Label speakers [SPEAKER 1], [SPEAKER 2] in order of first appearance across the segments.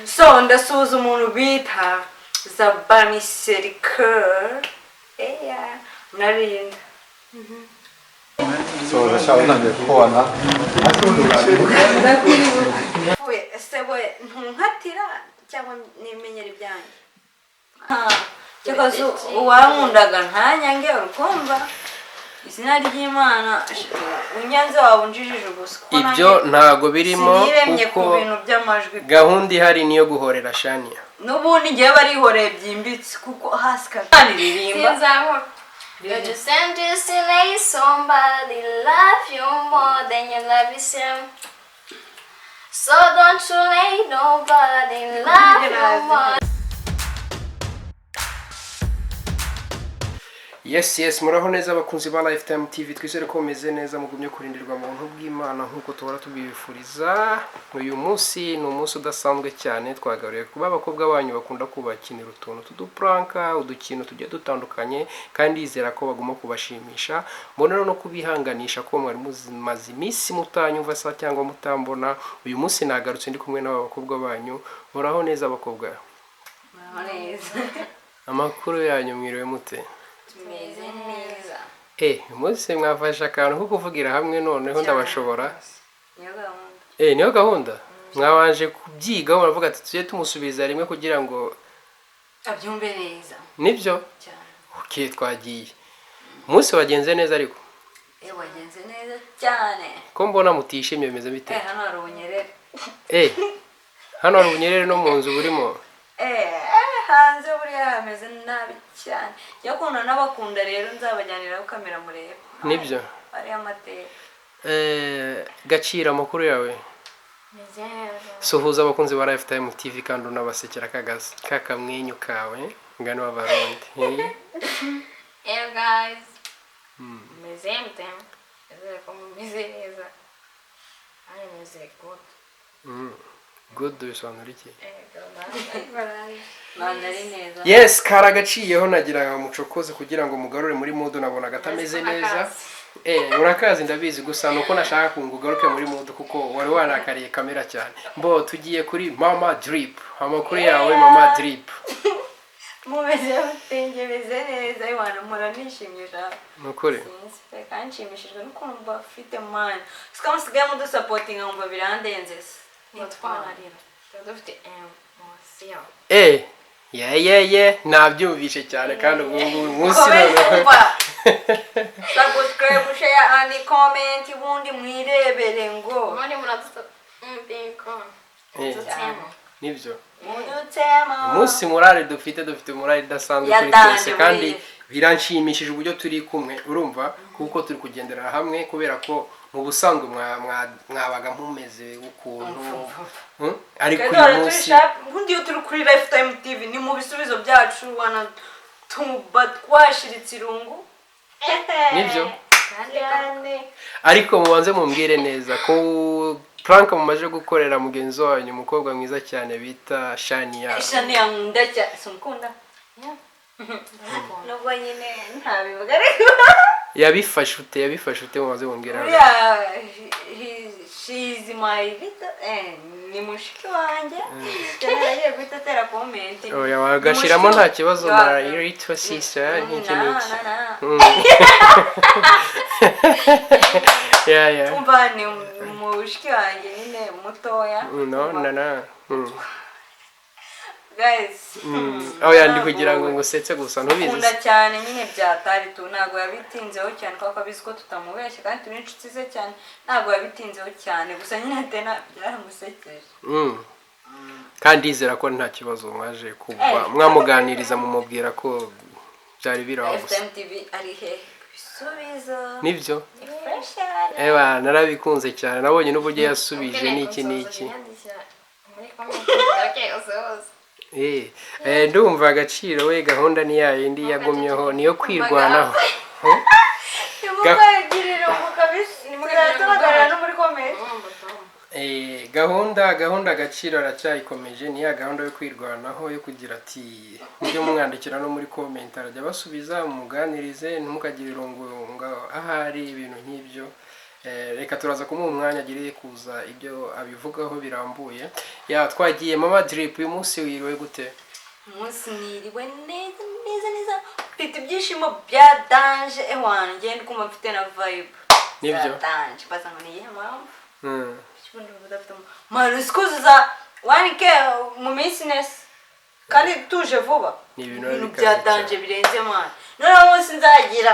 [SPEAKER 1] So ndasuhuza umuntu bita Zabami Serikeri eya narinda.
[SPEAKER 2] So ndashaka ntangiye kubona.
[SPEAKER 1] Pfuye ese we, ntunkatira cyangwa nimenyera ibyanjye? Cyakoze uwankundaga ntanyange, urukumva izina ry'Imana, unyanze waba unjijije ubusa, kuko
[SPEAKER 3] Ibyo
[SPEAKER 1] nanjye
[SPEAKER 3] ntago birimo
[SPEAKER 1] siniremye ku
[SPEAKER 3] kuko
[SPEAKER 1] bintu by'amajwi.
[SPEAKER 3] Gahunda ihari niyo guhorera Shania.
[SPEAKER 1] N'ubundi ngewe barihoreye byimbitse, kuko hasi karirimba.
[SPEAKER 4] Sinzamuka. Don't you send this to let somebody love you more than you love yourself. So don't you let nobody love you more.
[SPEAKER 3] Yes, muraho neza abakunzi ba Lifetime TV. Twizere ko mumeze neza, mugumye kurindirwa mu buntu bw'Imana nk'uko tuhora tubifuriza. Uyu munsi ni umunsi udasanzwe cyane, twagaruye kuba abakobwa banyu bakunda kubakinira utuntu tudupuranka, udukino tugiye dutandukanye, kandi yizera ko baguma kubashimisha. Mbona no kubihanganisha ko mwari mumaze iminsi mutanyumva sa cyangwa mutambona. Uyu munsi nagarutse ndi kumwe n'aba bakobwa banyu. Muraho neza abakobwa?
[SPEAKER 1] Muraho neza.
[SPEAKER 3] Amakuru yanyu, mwiriwe mute?
[SPEAKER 1] Tumeze neza.
[SPEAKER 3] Uyu munsi mwafashe akantu ko kuvugira hamwe, noneho ndabashobora.
[SPEAKER 1] Niyo gahunda.
[SPEAKER 3] Niyo gahunda. Mwabanje kubyigaho, muravuga ati tujye tumusubiza rimwe kugira ngo
[SPEAKER 1] abyumve neza.
[SPEAKER 3] Nibyo?
[SPEAKER 1] Cyane.
[SPEAKER 3] Okay, twagiye. Umunsi wagenze neza ariko?
[SPEAKER 1] Wagenze neza cyane.
[SPEAKER 3] Ko mbona mutishimye, bimeze bite?
[SPEAKER 1] Hano hari ubunyerere.
[SPEAKER 3] Hano hari ubunyerere no mu nzu burimo.
[SPEAKER 1] Hanze buriya hameze nabi cyane. Njya kunda n'abakunda rero, nzabajyaniraho kamera murebe.
[SPEAKER 3] Nibyo.
[SPEAKER 1] Hariyo amateka.
[SPEAKER 3] Gaciro, amakuru yawe?
[SPEAKER 4] Meze neza.
[SPEAKER 3] Suhuza abakunzi ba Lifetime TV kandi unabasekera kagazi kakamwenyu kawe ngano w'Abarundi.
[SPEAKER 4] Hello guys. Meze mute? Nizere ko mumeze neza. Nanjye meze good.
[SPEAKER 3] Good bisobanura iki?
[SPEAKER 1] Ntabwo ari neza.
[SPEAKER 3] Yes, karagaciyeho, nagira ngo mucokoze kugira ngo mugarure muri mood, nabonaga atameze neza. Urakazi ndabizi, gusa nuko nashaka ngo ugaruke muri mood kuko wari warakariye kamera cyane. Mbo tugiye kuri Mama Drip. Amakuru yawe, Mama Drip?
[SPEAKER 1] Mumeze mute? Njye meze neza, iwana mpora nishimye sha.
[SPEAKER 3] Nukuri.
[SPEAKER 1] Sinzi pe, kandi nshimishijwe n'ukuntu bafite mani siko musigaye mudusapotinga, nkumva birandenze se.
[SPEAKER 4] Nitwanarira. Tuba dufite emotion.
[SPEAKER 3] Ye nabyumvishe cyane, kandi ubu ngubu umunsi
[SPEAKER 1] Komeza.
[SPEAKER 3] noneho.
[SPEAKER 1] Umva, subscribe, share and comment, ubundi mwirebere ngo
[SPEAKER 4] Ubundi muradusa mbinko. Dutemo.
[SPEAKER 3] Nibyo.
[SPEAKER 1] Mudutema.
[SPEAKER 3] Umunsi morale dufite morale idasanzwe kuri
[SPEAKER 1] Yatanje
[SPEAKER 3] twese, kandi
[SPEAKER 1] buriya.
[SPEAKER 3] biranshimishije uburyo turi kumwe, urumva, kuko turi kugendera hamwe, kubera ko mu busanzwe mwabaga mumeze ukuntu. Ariko
[SPEAKER 1] Twari
[SPEAKER 3] uyu
[SPEAKER 1] duhora turi
[SPEAKER 3] munsi
[SPEAKER 1] sharp. Ubundi iyo turi kuri Lifetime TV ni mu bisubizo byacu, wana tuba twashiritse irungu.
[SPEAKER 3] Nibyo.
[SPEAKER 4] Kandi
[SPEAKER 1] cyane.
[SPEAKER 3] Ariko mubanze mumbwire neza ko prank mumaze gukorera mugenzi wanyu, umukobwa mwiza cyane bita Shania.
[SPEAKER 1] Shani yankunda cyane, simukunda nubwo nyine ntabivuga ariko.
[SPEAKER 3] Yabifashe ute? Mubanze mumbwire.
[SPEAKER 1] Buriya she is my little, ni mushiki wanjye cyane, agiye guhita atera comment.
[SPEAKER 3] Oya, wagashiramo nta kibazo.
[SPEAKER 1] Ya.
[SPEAKER 3] My little sister, n'iki n'iki.
[SPEAKER 1] Na, na, na.
[SPEAKER 3] Yeah.
[SPEAKER 1] Umva, ni mushiki wanjye nyine mutoya.
[SPEAKER 3] No na na.
[SPEAKER 1] Guys.
[SPEAKER 3] Oya, ndi kugira ngo ngusetse gusa, ntubizi.
[SPEAKER 1] Akunda cyane nyine byatari tu, ntabwo yabitinzeho cyane kuko abizi ko tutamubeshya kandi turi inshuti ze cyane. Ntabwo yabitinzeho cyane, gusa nyine Atena byaramusekeje.
[SPEAKER 3] Kandi ndizera ko nta kibazo mwaje kuba mwamuganiriza, mumubwira ko byari biri aho gusa.
[SPEAKER 1] Lifetime TV ari hehe ibisubizo?
[SPEAKER 3] Nibyo.
[SPEAKER 1] Ni fresh cyane.
[SPEAKER 3] Eba, narabikunze cyane, nabonye n'uburyo yasubije n'iki n'iki.
[SPEAKER 4] Muri comment. Okay, usuhuze.
[SPEAKER 3] Ndumva Agaciro we gahunda ni yayindi yagumyeho, niyo kwirwanaho.
[SPEAKER 1] Ntimukagire irungu kabisa,
[SPEAKER 4] Ntimukagire
[SPEAKER 1] tuzaganira no muri comment.
[SPEAKER 3] Gahunda Agaciro aracyayikomeje, ni ya gahunda yo kwirwanaho, yo kugira ati mujye mumwandikira no muri comment arajya basubiza, muganirize, ntimukagire irungu ngo ahari ibintu nk'ibyo. Reka turaza kumuha umwanya agire kuza ibyo abivugaho birambuye. Ya, twagiye. Mama Drip, uyu munsi wiriwe gute?
[SPEAKER 1] Umunsi niriwe neza neza neza, mfite ibyishimo bya danger. Ewana, ngenda kumva mfite na vibe
[SPEAKER 3] Nibyo.
[SPEAKER 1] za danger. Baza ngo ni iyihe mpamvu? Ubundi udafite mara uzi kuzuza 1K mu minsi nese kandi tuje vuba.
[SPEAKER 3] Ni ibintu
[SPEAKER 1] Ibintu
[SPEAKER 3] biba
[SPEAKER 1] bya
[SPEAKER 3] bikaze
[SPEAKER 1] danger
[SPEAKER 3] cyane.
[SPEAKER 1] birenze, man. Noneho umunsi nzagira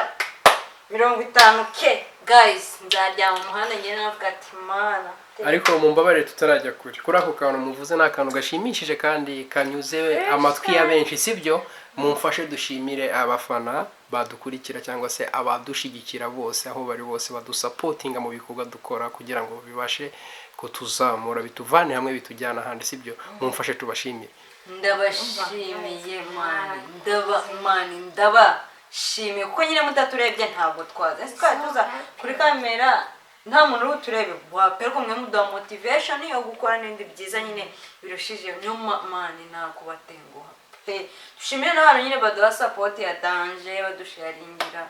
[SPEAKER 1] 50K, guys, nzaryama mu muhanda ngende navuga ati: "Mana."
[SPEAKER 3] Ariko mumbabarire, tutarajya kure kuri ako kantu muvuze, ni akantu gashimishije kandi kanyuze amatwi ya benshi, sibyo? Mumfashe dushimire abafana badukurikira cyangwa se abadushigikira bose aho bari bose, badusapotinga mu bikorwa dukora kugira ngo bibashe kutuzamura, bituvane hamwe bitujyana ahandi, sibyo? Mumfashe tubashimire.
[SPEAKER 1] Ndabashimiye, man. Ndaba, man, ndabashimiye kuko nyine mutaturebye ntabwo twaza. Ese twari tuza kuri kamera nta muntu uri buturebe? Wape, ariko mwe muduha motivation yo gukora n'ibindi byiza nyine birushije. Niyo man, nta kubatenguha pe. Dushimire n'abantu nyine baduha support ya danger, badusharingira.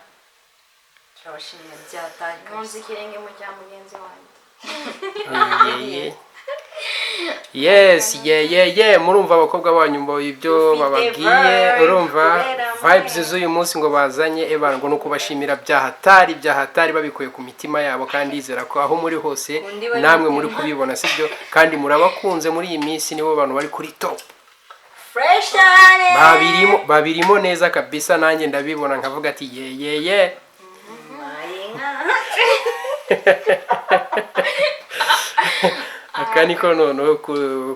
[SPEAKER 1] Turabashimiye byatari.
[SPEAKER 4] Nkunze ikirenge mu cya mugenzi wanjye.
[SPEAKER 3] Yeah. Yes, yeah, murumva abakobwa banyu ngo ibyo
[SPEAKER 1] Dufite
[SPEAKER 3] bababwiye.
[SPEAKER 1] vibe,
[SPEAKER 3] Urumva
[SPEAKER 1] kubera
[SPEAKER 3] vibes
[SPEAKER 1] mwe.
[SPEAKER 3] z'uyu munsi ngo bazanye ebana, ngo ni ukubashimira byahatari byahatari, babikuye ku mitima yabo, kandi ndizera ko aho muri hose
[SPEAKER 1] Undi bari
[SPEAKER 3] namwe muri
[SPEAKER 1] mutima.
[SPEAKER 3] kubibona, sibyo? Kandi murabakunze muri iyi minsi, nibo bantu bari kuri top.
[SPEAKER 1] Fresh cyane.
[SPEAKER 3] Babirimo, babirimo neza kabisa. Nanjye ndabibona nkavuga ati: "Ye ye ye."
[SPEAKER 1] Mayinka.
[SPEAKER 3] Aka niko noneho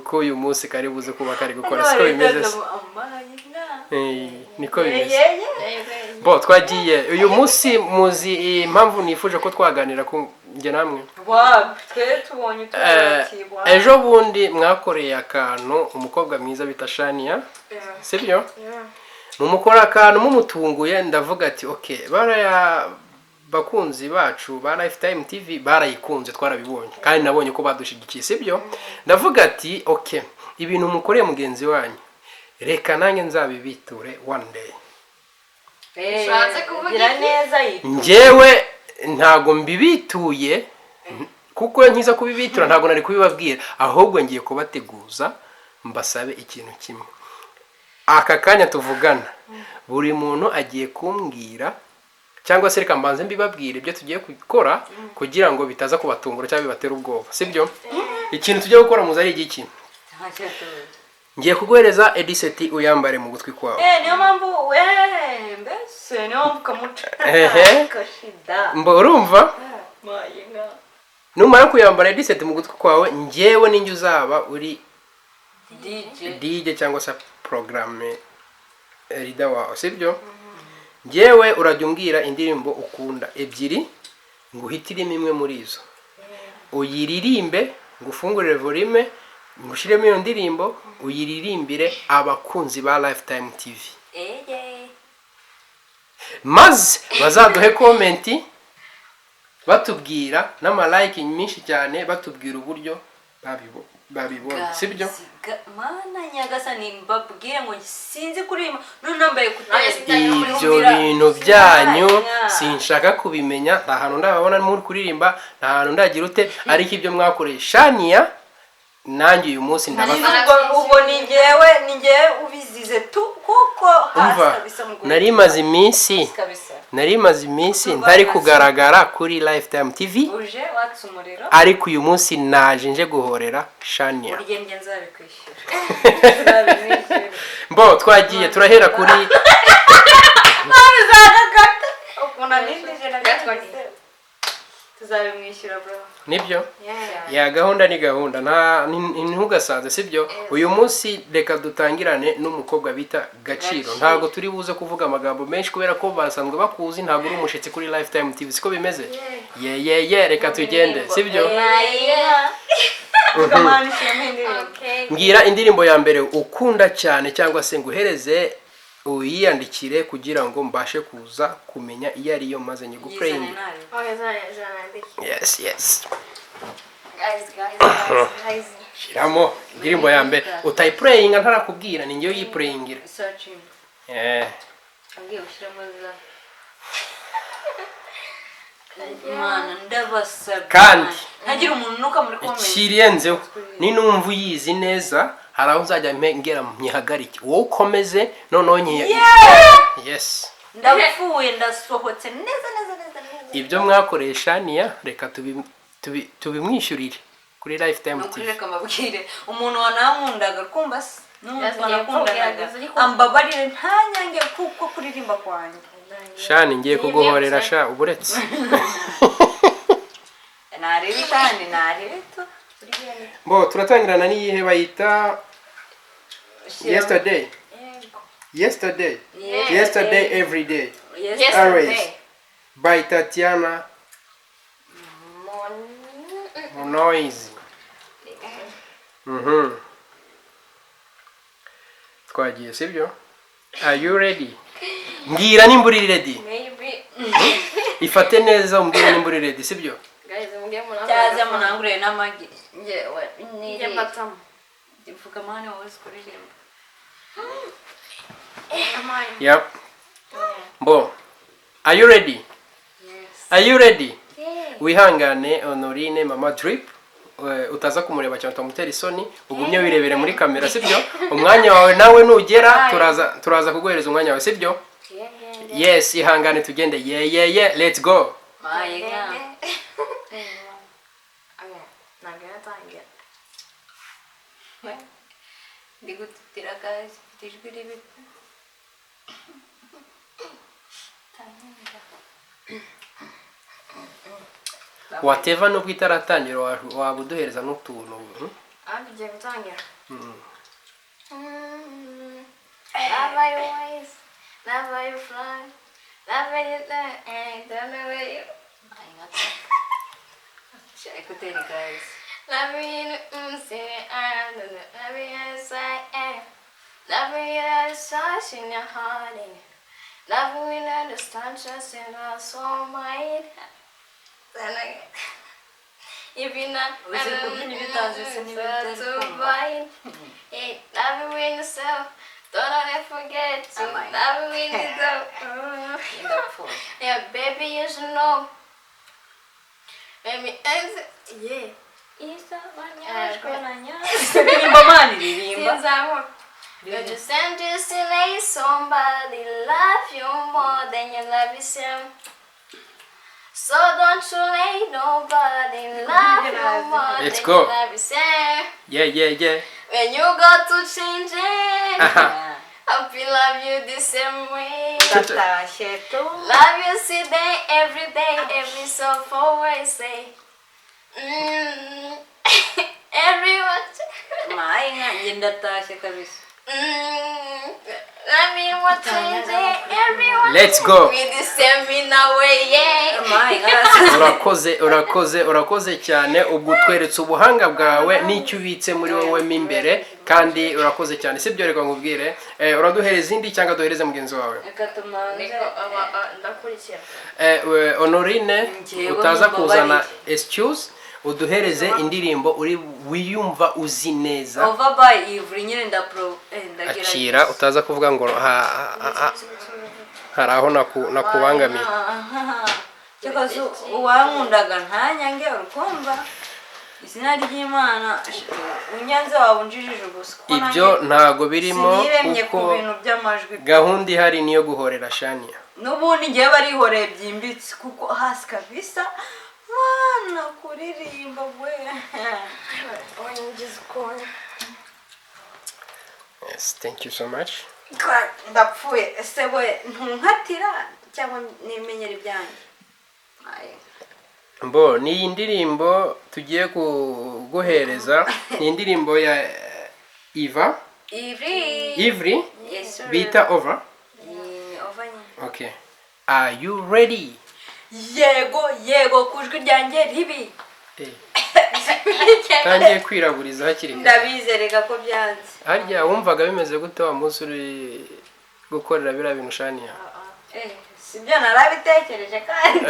[SPEAKER 3] k'uyu munsi kari buze kuba kari gukora, siko bimeze se?
[SPEAKER 1] Amayinka.
[SPEAKER 3] Niko bimeze.
[SPEAKER 1] Ye, ye, ye.
[SPEAKER 3] Bo, twagiye. Uyu munsi muzi impamvu nifuje ko twaganira ku njye namwe?
[SPEAKER 1] Wa, twe tubonye uturakibwa.
[SPEAKER 3] Ejo bundi mwakoreye akantu umukobwa mwiza bita Shania, sibyo? Mumukora akantu mumutunguye. Ndavuga ati: "Ok, baraya bakunzi bacu ba Lifetime TV barayikunze, twarabibonye kandi nabonye ko badushigikiye, sibyo?" Ndavuga ati: "Ok, ibintu mukoreye mugenzi wanyu, reka nanjye nzabibiture one day."
[SPEAKER 4] Ushatse kuvuga
[SPEAKER 1] Gira
[SPEAKER 4] iki?
[SPEAKER 1] neza yitwa.
[SPEAKER 3] Njyewe ntago mbibituye, kuko nkiza kubibitura ntabwo nari kubibabwira. Ahubwo ngiye kubateguza, mbasabe ikintu kimwe. Aka kanya tuvugana, buri muntu agiye kumbwira, cyangwa se reka mbanze mbibabwire ibyo tugiye gukora kugira ngo bitaza kubatungura cyangwa bibatera ubwoba, sibyo? Ikintu tugiye gukora muzi ari igiki?
[SPEAKER 1] Ntacyo tuzi.
[SPEAKER 3] Ngiye kuguhereza headset, uyambare mu gutwi kwawe.
[SPEAKER 1] Niyo mpamvu, mbese niyo mpamvu kamuca.
[SPEAKER 3] Ehe.
[SPEAKER 1] Kashida.
[SPEAKER 3] Mbo urumva,
[SPEAKER 1] Mayinka.
[SPEAKER 3] numara kuyambara headset mu gutwi kwawe, njyewe ninjye uzaba uri
[SPEAKER 1] DJ.
[SPEAKER 3] DJ cyangwa se programme leader wawe, sibyo? Njyewe urajya umbwira indirimbo ukunda ebyiri, ngo uhitiremo imwe muri izo uyiririmbe, ngo ufungurire volume, ngo ushyiremo iyo ndirimbo, uyiririmbire abakunzi ba Lifetime TV,
[SPEAKER 1] Eye.
[SPEAKER 3] maze bazaduhe comment batubwira n'ama like menshi cyane, batubwira uburyo babibonye, sibyo?
[SPEAKER 1] Mana nyagasani, mbabwire ngo sinzi kuririmba none nambaye
[SPEAKER 4] Nanjye
[SPEAKER 1] kuteri.
[SPEAKER 3] Ibyo bintu byanyu sinshaka kubimenya. Nta hantu ndababona muri kuririmba, nta hantu ndagira ute, ariko ibyo mwakoreye Shania, nanjye uyu munsi ndabafite.
[SPEAKER 1] Ubwo ni njyewe ubizize tu, kuko hasi
[SPEAKER 3] Umva,
[SPEAKER 1] kabisa mu
[SPEAKER 3] nari maze iminsi
[SPEAKER 1] kabisa.
[SPEAKER 3] nari maze iminsi ntari kugaragara kuri Lifetime TV,
[SPEAKER 1] Uje watse umuriro.
[SPEAKER 3] ariko uyu munsi naje nje guhorera Shania.
[SPEAKER 1] Burya njye nzabikwishyura, nzabimwishyura.
[SPEAKER 3] Mbo, twagiye. Turahera kuri
[SPEAKER 1] Bizagakata ukuntu anindije na tuzabimwishyura, bro.
[SPEAKER 3] Nibyo ya gahunda ni gahunda, nta ntugasaze, sibyo? Uyu munsi reka dutangirane n'umukobwa bita Gaciro.
[SPEAKER 1] Gaciro.
[SPEAKER 3] Ntabwo turi buze kuvuga amagambo menshi kubera ko basanzwe bakuzi, ntabwo uri umushyitsi kuri Lifetime TV, siko bimeze? Ye ye ye, reka tugende, sibyo?
[SPEAKER 1] Tukamana ishyiramo indirimbo.
[SPEAKER 4] Okay.
[SPEAKER 3] Mbwira indirimbo ya mbere ukunda cyane, cyangwa se nguhereze uyiyandikire kugira ngo mbashe kuza kumenya iyo ariyo, maze
[SPEAKER 1] Yizane
[SPEAKER 3] nyigupureyinge.
[SPEAKER 1] nabi.
[SPEAKER 4] Okay, zana zana andike.
[SPEAKER 3] Yes.
[SPEAKER 4] Guys, guys, guys, guys.
[SPEAKER 3] Shyiramo indirimbo ya mbere. Utayipureyinga ntarakubwira, ni njyewe uyipureyingira.
[SPEAKER 1] Searching.
[SPEAKER 3] Eh.
[SPEAKER 1] Agiye gushyiramo za Imana, ndabasabye.
[SPEAKER 3] Kandi
[SPEAKER 1] ntagira umuntu unuka muri comment.
[SPEAKER 3] Ikirenzeho, ninumva uyizi neza, hari aho nzajya ngera nyihagarike, wowe ukomeze noneho nyiye. Yes.
[SPEAKER 1] Ndapfuye, ndasohotse neza neza neza neza.
[SPEAKER 3] Ibyo mwakoresha niya, reka tubimwishyurire kuri Lifetime
[SPEAKER 1] Ni ukuri.
[SPEAKER 3] TV.
[SPEAKER 1] Reka mbabwire, umuntu wanankundaga, kumva se n'umuntu
[SPEAKER 4] Yagiye
[SPEAKER 1] wanakundanaga,
[SPEAKER 4] kugerageza ariko-
[SPEAKER 1] ambabarire ntanyange kuko kuririmba kwanjye.
[SPEAKER 3] Shani, ngiye kuguhorera sha, uburetse.
[SPEAKER 1] Narebe kandi narebe tu.
[SPEAKER 3] Bo turatangirana n'iyihe? Bayita Yesterday. Yesterday. Yesterday, every day.
[SPEAKER 1] Yes.
[SPEAKER 3] Always by Tatiana Noise. Twagiye, sibyo? Are you ready? Mbwira nimba uri ready.
[SPEAKER 4] Maybe.
[SPEAKER 3] Ifate neza, umbwire nimba uri ready, sibyo?
[SPEAKER 4] Guys, mugiye
[SPEAKER 1] Cyaza munangurire n'amagi, njyewe
[SPEAKER 4] Njye mbatamo.
[SPEAKER 1] Mvuga mani, wowe uzi kuririmba.
[SPEAKER 3] Yep. Bo, are you ready? Are you ready? Wihangane, Honorine, Mama Drip, utaza kumureba cyane utamutera isoni, ugumye wirebere muri kamera, sibyo? Umwanya wawe nawe nugera, turaza kuguhereza umwanya wawe, sibyo? Yes, ihangane tugende. Yeah, let's go.
[SPEAKER 1] Maye nka.
[SPEAKER 4] Ntabwo yaratangira.
[SPEAKER 1] Ndi gutitira guys, mfite ijwi ribi pe. Tangira.
[SPEAKER 3] Whatever, nubwo itaratangira, waba uduhereza n'utuntu,
[SPEAKER 4] Ah, bigiye gutangira. Love how you ways, love how you fly, love how you learn, and don't know where you.
[SPEAKER 1] Maye nka. Shira écouteurs guys.
[SPEAKER 4] Love me in the see I don't know, love me inside, eh. Love me in the stars in your heart, eh. Love me in the stars in our soul, mind. Then I, if you're not,
[SPEAKER 1] Uzi kubyina ibitazi se n'ibitari kumva.
[SPEAKER 4] Hey, love me when yourself. Don't let forget to
[SPEAKER 1] Am I?
[SPEAKER 4] love me when you go.
[SPEAKER 1] Ndapfuye.
[SPEAKER 4] Yeah, baby, you should know. Baby, yeah.
[SPEAKER 1] Ririmba mani, ririmba.
[SPEAKER 4] Since Don't you send this to let somebody love you more than you love yourself. So don't you let nobody love you more
[SPEAKER 3] Let's
[SPEAKER 4] than
[SPEAKER 3] go.
[SPEAKER 4] you love yourself.
[SPEAKER 3] Yeah.
[SPEAKER 4] When you go to change it,
[SPEAKER 3] Aha.
[SPEAKER 4] hope you love you the same way.
[SPEAKER 1] Ndatashye tu.
[SPEAKER 4] Love you today, every day, every so forward say. Everyone.
[SPEAKER 1] Maye nka, njye ndatashye kabisa.
[SPEAKER 4] Let me what change it, everyone.
[SPEAKER 3] Let's go.
[SPEAKER 4] We the same in a way, yeah.
[SPEAKER 1] Maye nka.
[SPEAKER 3] Urakoze, urakoze, urakoze cyane. Ubwo utweretse ubuhanga bwawe n'icyo ubitse muri wowe mo imbere, kandi urakoze cyane, sibyo? Reka nkubwire, uraduhereza indi cyangwa duhereze mugenzi wawe?
[SPEAKER 1] Reka tumanze.
[SPEAKER 4] Ndakurikira.
[SPEAKER 3] Honorine,
[SPEAKER 1] Njyewe
[SPEAKER 3] utaza kuzana
[SPEAKER 1] mumbabarire.
[SPEAKER 3] excuse, uduhereze indirimbo uri wiyumva uzi neza.
[SPEAKER 1] Over by Ivry nyine, ndapro ndagerageza.
[SPEAKER 3] Akira, utaza kuvuga ngo hari aho nakubangamiye.
[SPEAKER 1] Cyakoze uwankundaga ntanyange, urukumva izina ry'Imana, unyanze waba unjijije ubusa, kuko
[SPEAKER 3] Ibyo
[SPEAKER 1] nanjye
[SPEAKER 3] ntago birimo
[SPEAKER 1] siniremye ku
[SPEAKER 3] kuko
[SPEAKER 1] bintu by'amajwi.
[SPEAKER 3] Gahunda ihari niyo guhorera Shania.
[SPEAKER 1] N'ubundi ngewe barihoreye byimbitse, kuko hasi kabisa mana kuririmba we.
[SPEAKER 4] Ungize ukuntu.
[SPEAKER 3] Yes, thank you so much.
[SPEAKER 1] Ndapfuye ese we, ntunkatira cyangwa nimenyera ibyanjye? Aye.
[SPEAKER 3] Mbo ni iyi ndirimbo tugiye kuguhereza, ni indirimbo ya Eva
[SPEAKER 1] Ivry.
[SPEAKER 3] Ivry.
[SPEAKER 1] Yes sir.
[SPEAKER 3] Bita Over.
[SPEAKER 1] Ni Over nyine.
[SPEAKER 3] Okay, are you ready?
[SPEAKER 1] Yego yego, ku ijwi ryanjye ribi.
[SPEAKER 3] Tangiye kwiraburiza hakiri kare.
[SPEAKER 1] Ndabizereka ko byanze.
[SPEAKER 3] Harya wumvaga bimeze gute wa munsi uri gukorera biriya bintu, Shania?
[SPEAKER 1] Sibyo, narabitekereje kandi.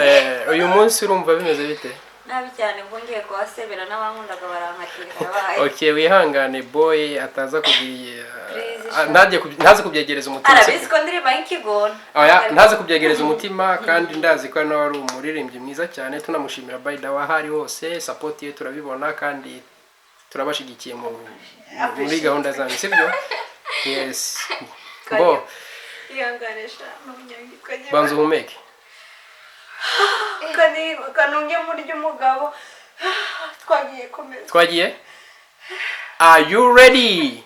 [SPEAKER 3] Uyu munsi urumva bimeze bite?
[SPEAKER 1] Nabi cyane, ubwo ngiye kuhasebera n'abankundaga barankatira bahaye.
[SPEAKER 3] Okay, wihangane boy, ataza kugira
[SPEAKER 1] Please. Arabizi sha.
[SPEAKER 3] Ntaze kubyegereza umutima,
[SPEAKER 1] Arabizi
[SPEAKER 3] sibyo?
[SPEAKER 1] ko ndirimba nk'ikigona.
[SPEAKER 3] Oya, ntaze kubyegereza umutima, kandi ndazi ko nawe ari umuririmbyi mwiza cyane. Tunamushimira by the way aho ari hose, support ye turabibona kandi turabashigikiye muri gahunda zanyu, sibyo? Yes, bo.
[SPEAKER 1] Ihangane sha, ntunyange.
[SPEAKER 3] Banza uhumeke.
[SPEAKER 1] Kanunge muri umugabo. Twagiye, komeza.
[SPEAKER 3] Twagiye. Are you ready?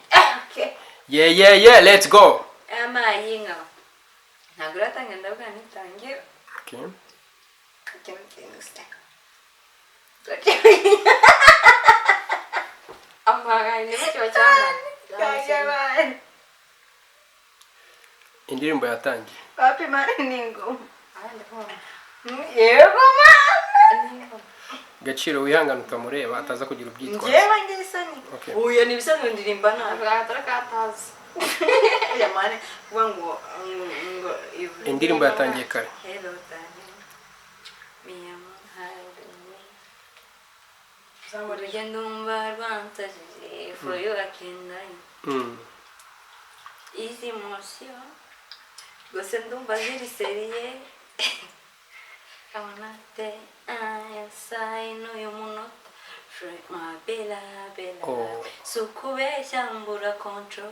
[SPEAKER 1] Okay.
[SPEAKER 3] Yeah, let's go.
[SPEAKER 1] Amayinka ntabwo uratangira, ndavuga ntitangira.
[SPEAKER 3] Okay.
[SPEAKER 1] Ikintu kintu se.
[SPEAKER 4] Amagana ni gutyo cyane.
[SPEAKER 3] Indirimbo yatangiye.
[SPEAKER 1] Papi mani ni ingoma. Yego mama.
[SPEAKER 3] Gaciro, wihangane utamureba ataza kugira ubwitwazo.
[SPEAKER 1] Njyewe ngira isoni.
[SPEAKER 3] Okay.
[SPEAKER 1] Uyu ni ibisanzwe, ndirimba nabi.
[SPEAKER 4] Agatara katazi.
[SPEAKER 1] Ya mani kuvuga ngo
[SPEAKER 3] Indirimbo yatangiye kare.
[SPEAKER 1] Hello darling. Mi amo harumwe. Urugendo ndumva rwansajije, for you I can die. Izi emotion rwose ndumva ziri sérieux. Kabona te ayasayi n'uyu munota. Ma bella bella.
[SPEAKER 3] Oh.
[SPEAKER 1] Si ukubeshya, mbura control.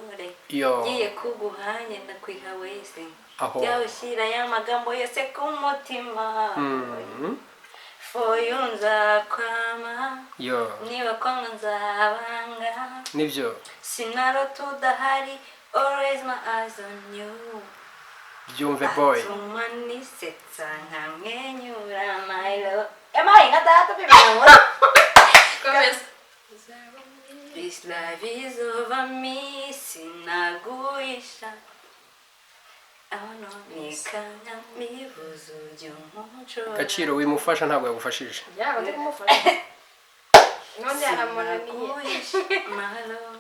[SPEAKER 3] Yo.
[SPEAKER 1] Ngiye kuguha, ngenda kwiha wese.
[SPEAKER 3] Aho.
[SPEAKER 1] Jya ushyira ya magambo yose ku mutima. For you nzakwama.
[SPEAKER 3] Yo.
[SPEAKER 1] Niba kwanga nzabanga.
[SPEAKER 3] Nibyo.
[SPEAKER 1] Sinarota udahari, always my eyes on you.
[SPEAKER 3] Byumve boy.
[SPEAKER 1] Atuma nisetsa nkamwenyura, my love. Emaye nka data bibangura.
[SPEAKER 4] Komeza.
[SPEAKER 1] This life is over me, sinaguhisha. Aho nikanya mibuze ujya umuco.
[SPEAKER 3] Gaciro, wimufasha, ntabwo yagufashije.
[SPEAKER 4] Yaba ndi kumufasha none yaramunaniye.
[SPEAKER 1] Sinaguhisha, my love.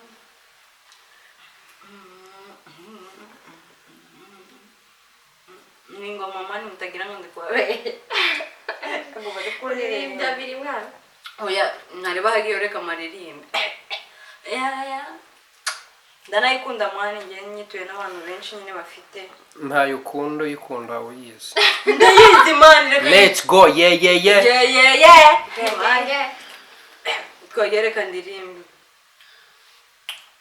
[SPEAKER 1] Ni ingoma mani, mutagira ngo ndi kubabeshya. Ngo bari kuririmba.
[SPEAKER 4] Ibyo biri mwana.
[SPEAKER 1] Oya, ntareba hagiye, reka maririmbe. Ya, ndanayikunda mwana, njye nyituye n'abantu benshi nyine bafite.
[SPEAKER 3] Ntayo ukunda, uyikunda waba uyizi.
[SPEAKER 1] Ndayizi mani, reka.
[SPEAKER 3] Let's go, yeah.
[SPEAKER 1] Yeah.
[SPEAKER 4] Yeah.
[SPEAKER 1] Twagere, reka ndirimbe.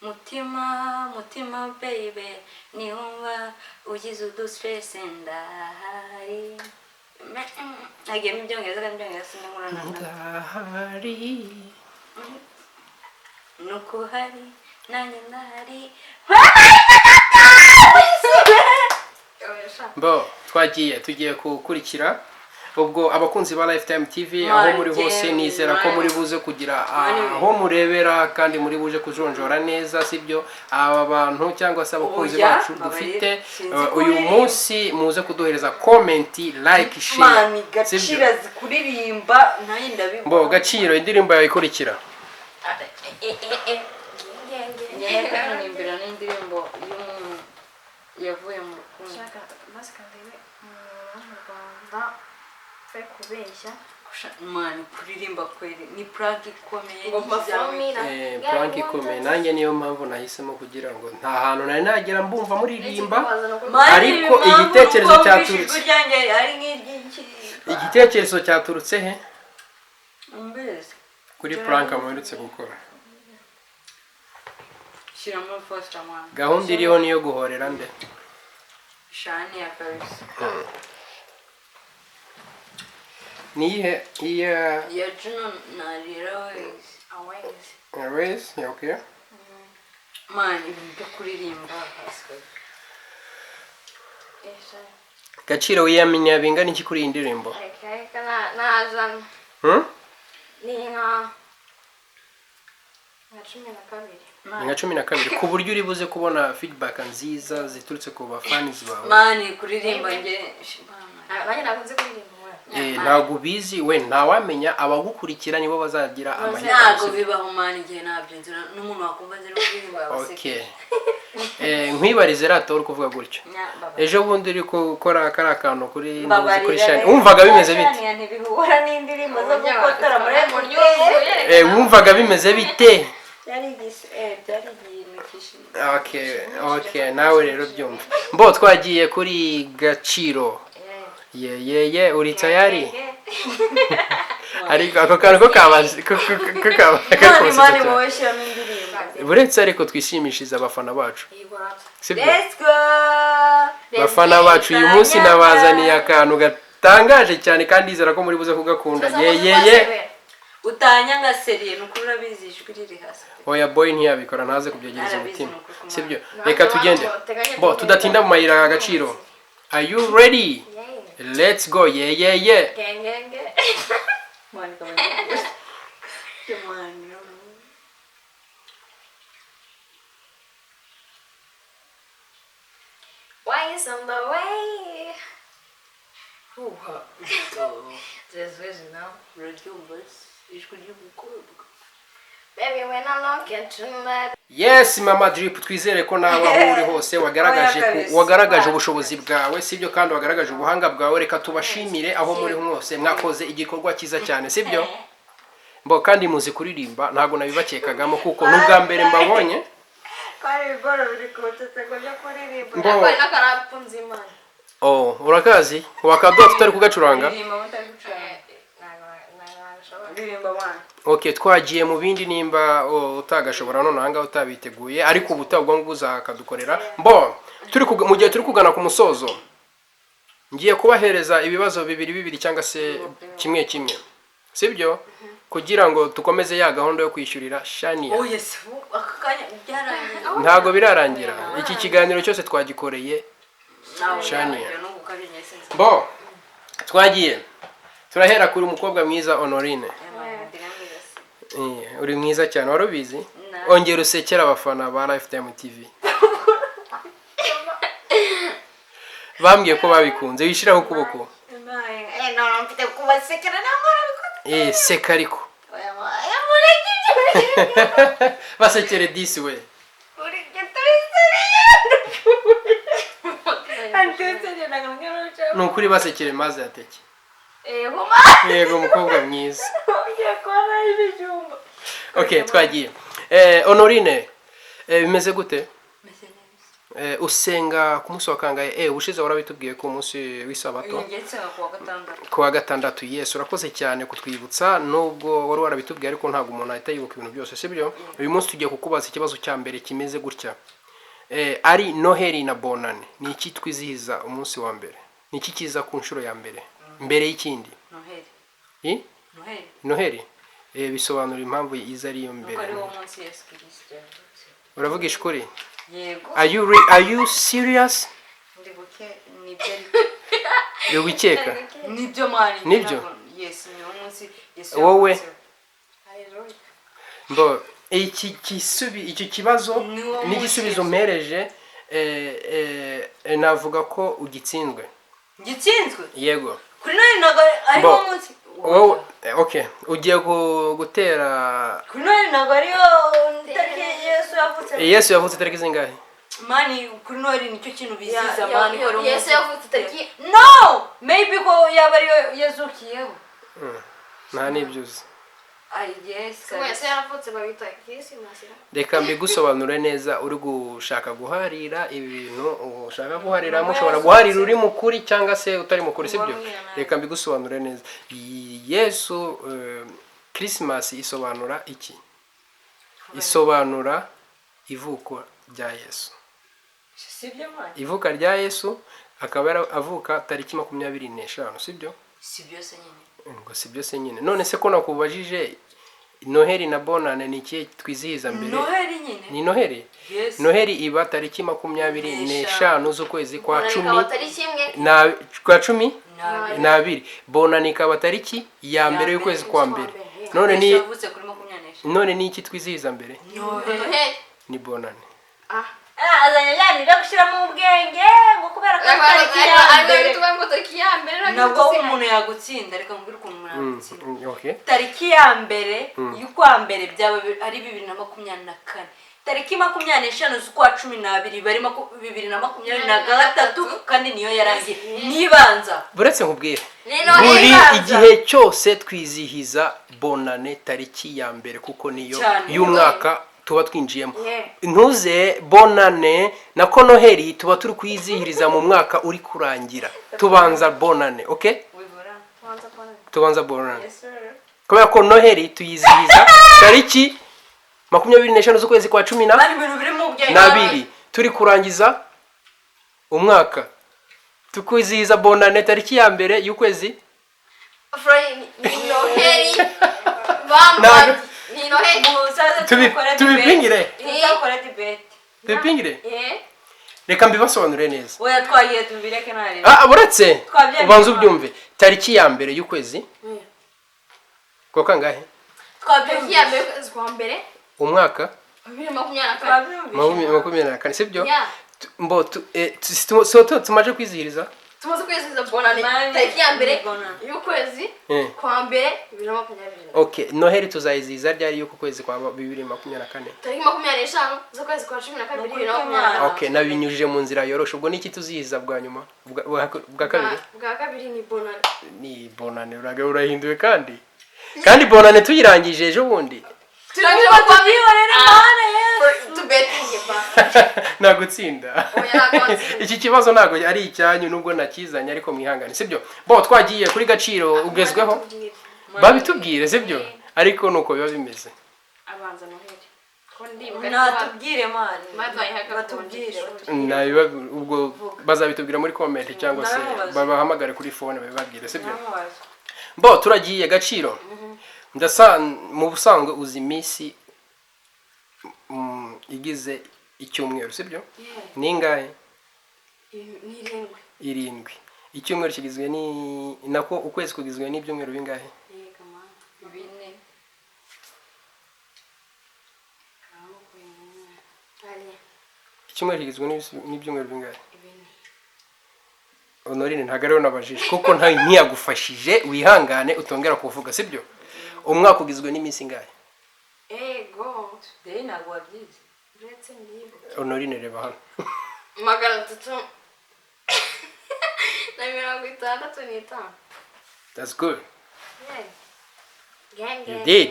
[SPEAKER 1] Mutima, mutima baby, niwumva ugize udu stress ndahari. Hagiyemo ibyongereza kandi ibyongereza sindankurana na
[SPEAKER 3] Ndahari.
[SPEAKER 1] Nuko uhari nanjye ndahari.
[SPEAKER 3] Bo twagiye, tugiye gukurikira ubwo abakunzi ba Lifetime TV aho muri hose. Nizera ko muri buze kugira aho murebera kandi muri buje kujonjora neza, sibyo? Aba bantu cyangwa se abakunzi
[SPEAKER 1] Oya,
[SPEAKER 3] bacu
[SPEAKER 1] mbabarira.
[SPEAKER 3] dufite
[SPEAKER 1] Sinzi
[SPEAKER 3] uyu
[SPEAKER 1] kuririmba.
[SPEAKER 3] munsi muze kuduhereza comment, like, share,
[SPEAKER 1] Mani
[SPEAKER 3] sibyo?
[SPEAKER 1] Gaciro azi kuririmba, nanjye ndabibona.
[SPEAKER 3] Bo Gaciro, indirimbo yawe ikurikira.
[SPEAKER 1] Ngiye kuririmbira n'indirimbo y'umuntu yavuye mu rukundo.
[SPEAKER 4] Shaka maze kandebe mu Rwanda pe kubeshya.
[SPEAKER 1] Mani, kuririmba kweri ni prank ikomeye.
[SPEAKER 4] Ngo performira.
[SPEAKER 3] Prank ikomeye, nanjye niyo mpamvu nahisemo kugira ngo nta hantu nari nagera mbumva muririmba.
[SPEAKER 1] Mani,
[SPEAKER 3] Ariko
[SPEAKER 1] impamvu
[SPEAKER 3] igitekerezo
[SPEAKER 1] nuko
[SPEAKER 3] cyaturutse.
[SPEAKER 1] ijwi ryanjye ari nk'iry'iki.
[SPEAKER 3] Igitekerezo cyaturutse he?
[SPEAKER 1] Mbese
[SPEAKER 3] Kuri prank muherutse gukora.
[SPEAKER 1] Shyiramo foster mwana.
[SPEAKER 3] Gahunda iriho niyo guhorera nde?
[SPEAKER 1] Shani ya kabisa.
[SPEAKER 3] Niyihe iya?
[SPEAKER 1] Ya Juno narira wese.
[SPEAKER 4] Always.
[SPEAKER 3] Always, yeah, okay.
[SPEAKER 1] Mani, ibintu byo kuririmba.
[SPEAKER 3] Gaciro, wiyaminiye bingana iki kuri iyi ndirimbo?
[SPEAKER 4] Reka reka, najana.
[SPEAKER 3] Hmm?
[SPEAKER 4] Ni nka 12.
[SPEAKER 3] Ni nka 12, ku buryo uri buze kubona feedback nziza ziturutse ku bafanizi bawe.
[SPEAKER 1] Mani, kuririmba nge
[SPEAKER 4] Nanjye ntabwo nzi kuririmba mwana.
[SPEAKER 3] Ntabwo ubizi we, ntawamenya, abagukurikira nibo bazagira amahitamo.
[SPEAKER 1] Ntabwo bibaho mani, igihe ntabyo nzi n'umuntu wakumva nzi no kuririmba yabaseka.
[SPEAKER 3] Okay. Nkwibarize rata, uri kuvuga gutyo, ejo bundi uri gukora kariya kantu kuri
[SPEAKER 1] Mbabarira
[SPEAKER 3] kuri shani,
[SPEAKER 1] rero.
[SPEAKER 3] wumvaga bimeze bite?
[SPEAKER 1] Shani ntibihura n'indirimbo zo gukotora muri
[SPEAKER 4] Umuntu yuzuye.
[SPEAKER 3] Wumvaga bimeze bite?
[SPEAKER 1] Byari byari igihe. Ntukishime.
[SPEAKER 3] Okay, nawe rero byumva. Mbo twagiye kuri Gaciro. Ye ye ye, uri tayari? Ariko ako kantu ko kabaje ko kaba
[SPEAKER 1] Mani mani,
[SPEAKER 3] cyane.
[SPEAKER 1] Wowe shyiramo indirimbo.
[SPEAKER 3] Uretse ariko twishimishiriza abafana bacu, sibyo?
[SPEAKER 1] Let's go.
[SPEAKER 3] Bafana bacu, uyu munsi nabazaniye akantu gatangaje cyane kandi ndizera ko muri buze kugakunda. Ye ye ye.
[SPEAKER 1] Utanyanga sérieux, ni ukuri urabizi ijwi riri hasi.
[SPEAKER 3] Oya, boy ntiyabikora, ntaze kubyegereza
[SPEAKER 1] Arabizi,
[SPEAKER 3] umutima.
[SPEAKER 1] ni ukuri kumana.
[SPEAKER 3] Sibyo? Reka tugende bo tudatinda mu mayira. Agaciro, are you ready? Let's go. Ye ye ye.
[SPEAKER 4] Gengenge.
[SPEAKER 1] Mani kabanya. Mani.
[SPEAKER 4] Why is on the way?
[SPEAKER 1] Uha.
[SPEAKER 4] Zezwezi now.
[SPEAKER 1] Uraryumva se? Ijwi ry'umukobwa.
[SPEAKER 4] Baby, when I look into my
[SPEAKER 3] Yes, Mama Drip, twizere ko nawe aho uri hose wagaragaje
[SPEAKER 1] Oya, kabisa.
[SPEAKER 3] wagaragaje ubushobozi bwawe, sibyo? Kandi wagaragaje ubuhanga bwawe. Reka tubashimire aho muri hose, mwakoze igikorwa cyiza cyane, sibyo? Mbo kandi muzi kuririmba, ntabwo nabibakekagamo kuko n'ubwa mbere mbabonye.
[SPEAKER 1] Kwari ibigoro biri kunsetse ngo byo kuririmba.
[SPEAKER 3] Mbo
[SPEAKER 4] Ariko n'akarapu nzimana.
[SPEAKER 3] Oh, urakazi wakaduha tutari kugacuranga?
[SPEAKER 1] Ririmba mutari gucuranga.
[SPEAKER 4] Ntabwo nabishobora.
[SPEAKER 1] Ririmba mwana.
[SPEAKER 3] Okay, twagiye mu bindi nimba, oh, utagashobora none ahangaha utabiteguye, ariko ubu ubwo ngubwo uzakadukorera. Mbo mu gihe turi kugana ku musozo, ngiye kubahereza ibibazo bibiri bibiri cyangwa se kimwe kimwe, sibyo? Kugira ngo dukomeze ya gahunda yo kwishyurira Shania.
[SPEAKER 1] Oh yes, aka kanya byarangiye.
[SPEAKER 3] Ntabwo birarangira, iki kiganiro cyose twagikoreye
[SPEAKER 1] Nawe
[SPEAKER 3] Shania.
[SPEAKER 1] byarangira no gukabya sinzi.
[SPEAKER 3] Mbo twagiye, turahera kuri umukobwa mwiza Honorine. Uri mwiza cyane, wari ubizi?
[SPEAKER 1] Na.
[SPEAKER 3] Ongera usekere abafana ba Lifetime TV, bambwiye ko babikunze. Wishyiraho ukuboko.
[SPEAKER 1] None mfite kubasekera ntabwo nabikoze.
[SPEAKER 3] Seka ariko.
[SPEAKER 1] Oya, oya, mureke ibyo.
[SPEAKER 3] Basekere disi we.
[SPEAKER 1] Mureke tubisereye. Antuseriye ntabwo nabikoze.
[SPEAKER 3] Ni ukuri basekere maze yateke.
[SPEAKER 1] Yego ma.
[SPEAKER 3] Yego, umukobwa mwiza.
[SPEAKER 1] Ugiye kubona ibijumba.
[SPEAKER 3] Okay, twagiye. Honorine, bimeze gute?
[SPEAKER 1] Meze neza.
[SPEAKER 3] Usenga ku munsi wa kangahe? Ubushize warabitubwiye ko umunsi w'isabato.
[SPEAKER 1] Njye nsenga ku wa gatandatu.
[SPEAKER 3] Ku wa gatandatu, yes. Urakoze cyane kutwibutsa, nubwo wari warabitubwiye ariko ntabwo umuntu ahita yibuka ibintu byose, sibyo? Uyu munsi tugiye kukubaza ikibazo cya mbere kimeze gutya: ari Noheli na Bonane, ni iki twizihiza umunsi wa mbere? Ni iki kiza ku nshuro ya mbere mbere y'ikindi?
[SPEAKER 1] Noheli.
[SPEAKER 3] I?
[SPEAKER 1] Noheli.
[SPEAKER 3] Noheli, bisobanura impamvu iza ariyo
[SPEAKER 1] Nuko
[SPEAKER 3] mbere.
[SPEAKER 1] ari wo munsi Yesu Kirisito yavutse.
[SPEAKER 3] Uravugisha ukuri?
[SPEAKER 1] Yego.
[SPEAKER 3] Are you serious?
[SPEAKER 1] Ndi buke nibyo ariko.
[SPEAKER 3] Uri gukeka?
[SPEAKER 1] Nibyo mani.
[SPEAKER 3] Nibyo?
[SPEAKER 1] Yes, ni wo munsi Yesu
[SPEAKER 3] Wowe?
[SPEAKER 1] yavutseho.
[SPEAKER 3] Mbo icyo kibazo
[SPEAKER 1] Ni wo
[SPEAKER 3] n'igisubizo
[SPEAKER 1] munsi.
[SPEAKER 3] mpereje, navuga ko ugitsinzwe.
[SPEAKER 1] Ngitsinzwe?
[SPEAKER 3] Yego.
[SPEAKER 1] Kuri Noheli ntabwo ari
[SPEAKER 3] Mbo
[SPEAKER 1] wo munsi.
[SPEAKER 3] Wowe, okay, ugiye gutera.
[SPEAKER 1] Kuri Noheli ntabwo ariyo tariki Yesu yavutse.
[SPEAKER 3] Yesu yavutse tariki zingahe?
[SPEAKER 1] Mani, kuri Noheli nicyo kintu bizihiza mani, ko ari
[SPEAKER 4] Yesu
[SPEAKER 1] umunsi.
[SPEAKER 4] yavutse tariki
[SPEAKER 1] No, maybe ko yaba ariyo yazukiyeho.
[SPEAKER 3] Nta n'ibyo uzi.
[SPEAKER 1] Ay, yes.
[SPEAKER 4] Yesu yaravutse babita Christmas.
[SPEAKER 3] Reka mbigusobanure neza. Uri gushaka guharira ibintu ushaka guhariramo, ushobora guharira uri mukuri cyangwa se utari mukuri, sibyo? Reka mbigusobanure neza. Yesu, Christmas isobanura iki? Isobanura ivuko rya Yesu.
[SPEAKER 1] Sibyo mani.
[SPEAKER 3] Ivuka rya Yesu akaba avuka tariki 25, sibyo?
[SPEAKER 1] Si byose nyine.
[SPEAKER 3] Ngo si byose nyine. None se ko nakubajije Noheli na Bonane, ni ikihe twizihiza mbere?
[SPEAKER 1] Noheli nyine.
[SPEAKER 3] Ni Noheli?
[SPEAKER 1] Yes.
[SPEAKER 3] Noheli iba tariki 25 z'ukwezi kwa
[SPEAKER 4] Bonane
[SPEAKER 3] cumi
[SPEAKER 4] ikaba tariki imwe
[SPEAKER 3] na kwa cumi
[SPEAKER 1] N'abiri.
[SPEAKER 3] n'abiri. Bonane ikaba tariki ya mbere y'ukwezi kwa mbere. None ni
[SPEAKER 1] Yesu yavutse kuri 25.
[SPEAKER 3] None ni iki twizihiza mbere?
[SPEAKER 1] Noheli.
[SPEAKER 4] Noheli.
[SPEAKER 3] Ni Bonane.
[SPEAKER 4] Ah.
[SPEAKER 1] Ah, azanye bya bintu byo gushyiramo ubwenge ngo kubera ko ari tariki ya mbere.
[SPEAKER 4] Ariko ngo tariki ya mbere.
[SPEAKER 1] Nabwo umuntu yagutsinda, reka nkubwire ukuntu umuntu yagutsinda.
[SPEAKER 3] Okay.
[SPEAKER 1] Tariki ya mbere y'ukwa mbere byaba ari 2024, tariki 25 z'ukwa 12 bari 2023, kandi niyo yarangiye nibanza.
[SPEAKER 3] Buretse nkubwire,
[SPEAKER 4] Ni Noheli
[SPEAKER 3] buri
[SPEAKER 1] ibanza.
[SPEAKER 3] igihe cyose twizihiza Bonane tariki ya mbere kuko niyo
[SPEAKER 1] Cyane.
[SPEAKER 3] y'umwaka. Tuba twinjiyemo.
[SPEAKER 4] Yeah.
[SPEAKER 3] Ntuze bonane nako Noheli tuba turi kuyizihiriza mu mwaka uri kurangira. Tubanza bonane, okay?
[SPEAKER 1] Wibura.
[SPEAKER 4] Tubanza bonane.
[SPEAKER 3] Tubanza bonane.
[SPEAKER 4] Yes sir.
[SPEAKER 3] Kubera ko Noheli tuyizihiza tariki 25 z'ukwezi kwa cumi na
[SPEAKER 1] Bari ibintu biri mu bwenge.
[SPEAKER 3] n'abiri, turi kurangiza umwaka, tukwizihiza bonane tariki ya mbere y'ukwezi.
[SPEAKER 4] Fred, ni Noheli. Bamba ni Noheli.
[SPEAKER 1] Muzaze dukore
[SPEAKER 3] Tubipingire.
[SPEAKER 1] debate. Tuzakora debate.
[SPEAKER 3] Tubipingire.
[SPEAKER 4] Eh.
[SPEAKER 3] Reka mbibasobanurire neza.
[SPEAKER 1] Oya, twagiye, tubireke ntari.
[SPEAKER 3] Ah, uretse
[SPEAKER 1] Twabyemeye.
[SPEAKER 3] ubanza ubyumve. Tariki ya mbere y'ukwezi kwa kangahe?
[SPEAKER 4] Tariki ya
[SPEAKER 1] Twabyumvise.
[SPEAKER 4] mbere y'ukwezi kwa mbere
[SPEAKER 3] Umwaka
[SPEAKER 4] 2024.
[SPEAKER 1] Twabyumvise.
[SPEAKER 3] 24, sibyo?
[SPEAKER 4] Yeah.
[SPEAKER 3] Mbo si tumaze kwizihiriza.
[SPEAKER 4] Tumaze kwizihiza bonane
[SPEAKER 1] Mani,
[SPEAKER 4] tariki ya mbere
[SPEAKER 1] bonane.
[SPEAKER 4] y'ukwezi kwa mbere 2020.
[SPEAKER 3] Okay, Noheli tuzayizihiza ryari y'uku kwezi kwa 2024?
[SPEAKER 4] Tariki 25 z'ukwezi kwa 12
[SPEAKER 1] Ni ukuri
[SPEAKER 4] 2024.
[SPEAKER 3] Okay, nabinyujije mu nzira yoroshe. Ubwo niki tuzihiza bwa nyuma, bwa kabiri?
[SPEAKER 4] Bwa kabiri ni bonane.
[SPEAKER 3] Ni bonane. Urahinduwe kandi bonane tuyirangije ejo bundi.
[SPEAKER 4] Turangije mu kwa
[SPEAKER 1] Tubyihorere, Mana Yesu.
[SPEAKER 4] Tubetinge ba.
[SPEAKER 3] Nagutsinda.
[SPEAKER 4] Oya, ntabwo watsinda.
[SPEAKER 3] Iki kibazo ntabwo ari icyanyu nubwo nakizanye, ariko mwihangane, sibyo? Bo twagiye kuri Gaciro ugezweho, babitubwire, sibyo? Ariko nuko biba bimeze.
[SPEAKER 4] Abanza Noheli. Ko ndibuka.
[SPEAKER 1] Natubwire, Mana.
[SPEAKER 4] Baduhaye
[SPEAKER 1] Batubwire.
[SPEAKER 3] Ubwo bazabitubwira muri comment cyangwa se
[SPEAKER 1] Ndababaza.
[SPEAKER 3] babahamagare kuri phone babibabwire, sibyo?
[SPEAKER 1] Ndamubaza.
[SPEAKER 3] Bo turagiye Gaciro. Ndasa mu busanzwe uzi iminsi igize icyumweru, sibyo? Ni ingahe?
[SPEAKER 4] Ni 7.
[SPEAKER 3] 7. Icyumweru kigizwe ni nako ukwezi kugizwe n'ibyumweru bingahe?
[SPEAKER 4] Yego mama.
[SPEAKER 1] 4.
[SPEAKER 4] Ari
[SPEAKER 3] Icyumweru kigizwe n'ibyumweru bingahe?
[SPEAKER 4] 4.
[SPEAKER 3] Honorine, ntabwo ariwe nabajije kuko ntiyagufashije. Wihangane utongera kuvuga, sibyo? Umwaka ugizwe n'iminsi ingahe?
[SPEAKER 4] Ego.
[SPEAKER 1] Dore ntabwo wabyize.
[SPEAKER 4] Uretse ndibuka.
[SPEAKER 3] Honorine, reba hano.
[SPEAKER 4] 365.
[SPEAKER 3] That's good.
[SPEAKER 4] Yeah. Gang
[SPEAKER 3] You
[SPEAKER 4] gang.
[SPEAKER 3] did.